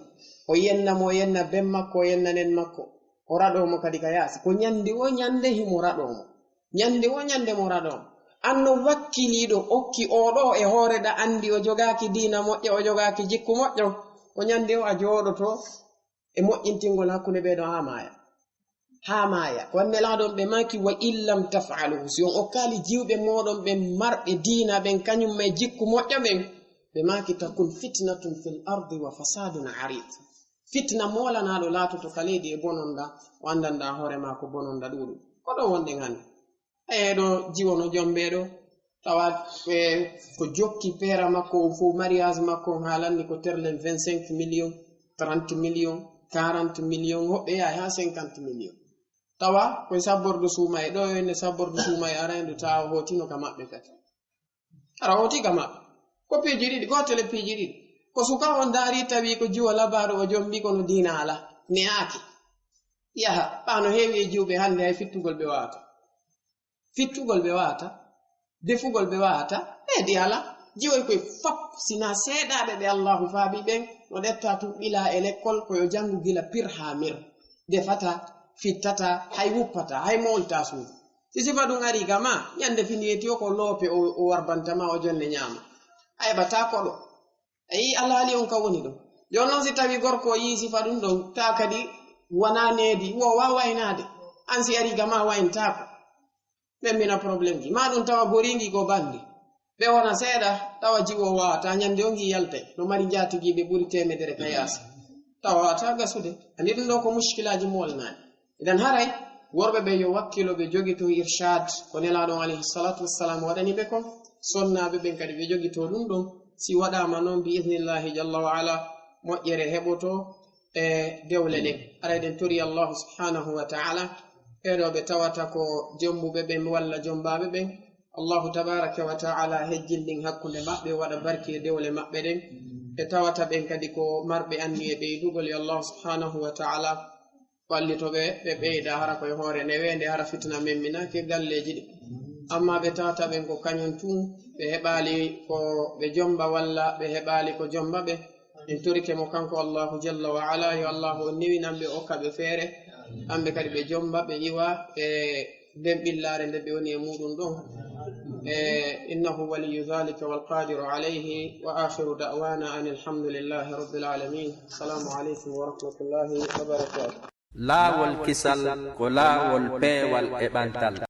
O yenna mo, o yenna ben makko, o yenna nen makko. O raɗoo mo kadi ka yaasi. Ko ñande o ñande himo raɗoo mo. Ñande o ñande mo raɗoo mo. An no wakkiliiɗo okki oo ɗoo e hoore ɗa anndi o jogaaki diina moƴƴa, o jogaaki jikku moƴƴo. Ko ñande o a jooɗoto e moƴƴintingol hakkunde ɓee ɗoo haa maaya. Haa maaya. Ko waɗi Nelaaɗo on ɓe maaki, "Wa in lam taf'alu." Si on okkaali jiwɓe mooɗon ɓen marɓe diina ɓen, kañum e jikku moƴƴo ɓen, ɓe maaki, "Takun fitnatun fil ardi wa fasadun arid." Fitna moolanaaɗo laatoto ka leydi e bononda, o anndanɗaa hoore maa ko bononda ɗuuɗum. Ko ɗoo wonɗen hannde. Eeɗo jiwo no jombeeɗo, tawa, e, ko jokki peera makko o fof, mariage makko on haalanni ko terlen vingt-cinq millions, trente millions, quarante millions, woɓɓe yahay haa cinquante millions. Tawa koye sabbordu suuma e ɗo, ene sabbordu suuma e araydu, tawa hootino ka maɓɓe kadi. Ara hooti ka maɓɓe. Ko piiji ɗiɗi, ko tele piiji ɗiɗi. Ko suka on daari tawi ko jiwo labaaɗo o jombi kono diina ala, ne'aaki. Yaha, ɓaa no heewi e jiwɓe hannde hay fittugol ɓe waawata. Fittugol ɓe waawata, defugol ɓe waawata, ɓeydi ala. Jiwoy koye fop, sina seeɗaaɓe ɓe Allahu faabi ɓen, no ɗetta tun ɓila e lekkol, ko yo janngu gila pir haa mir. Defata, fittata, hay wuppata, hay moolta suudu. Si sifa ɗum ari ga ma, ñande fini weeti o ko loope o, o warbanta ma, o jonne ñaama. A heɓataa koɗo. A yii alhaali on ka woni ɗo. Jooni noon si tawi gorko o yii sifa ɗum ɗon, taa kadi wonaa needi, wo waawa waynaade. An si ari ga ma wayntaako. Ɓe mbina problème ji. Ma ɗum tawa goriingi ko bandi. Ɓe wona seeɗa, tawa jiwo waawata ñande on ngi yaltay. No mari njaatigi ɓe ɓuri teemedere ka yaasi. Tawa waawata gasude. Andi ɗum ɗo ko mushkilaaji moolnaaɗi. Idan haray, worɓe ɓe yo wakkilo ɓe jogito irshad, ko Nelaaɗo on alayhi salatu wassalam waɗani ɓe kon. Sonnaaɓe ɓen kadi ɓe jogito ɗum ɗon. Si waɗaama noon, bi idnillahi jalla wa ala, moƴƴere heɓoto e dewle ɗen. Ara eɗen tori Allahu subhanahu wa ta'ala, ɓeeɗo ɓe tawata ko jombuɓe ɓen walla jombaaɓe ɓen, Allahu tabaraka wa ta'ala hejjindin hakkunde maɓɓe, waɗa barki e dewle maɓɓe ɗen. Ɓe tawata ɓen kadi ko marɓe anniye ɓeydugol, yo Allahu subhanahu wa ta'ala wallito ɓe, ɓe ɓeyda hara koye hoore neweende, hara fitina memminaki e galleeji ɗi. Amma ɓe tawata ɓen ko kañum tun, ɓe heɓaali ko ɓe jomba walla ɓe heɓaali ko jomba ɓe, en torike mo kanko Allahu jalla wa ala, yo Allahu on newinan ɓe, okka ɓe feere, kamɓe kadi ɓe jomba, ɓe iwa e nden ɓillaare nde ɓe woni e muɗum ɗon. E, innahu waliyu dhalika wal qadiru alayhi. Wa akhiru da'wana anil hamdulillahi rabbil alamin. Assalamu alaikum wa rahmatullahi wa barakatuh. Laawol kisal ko laawol peewal e ɓantal.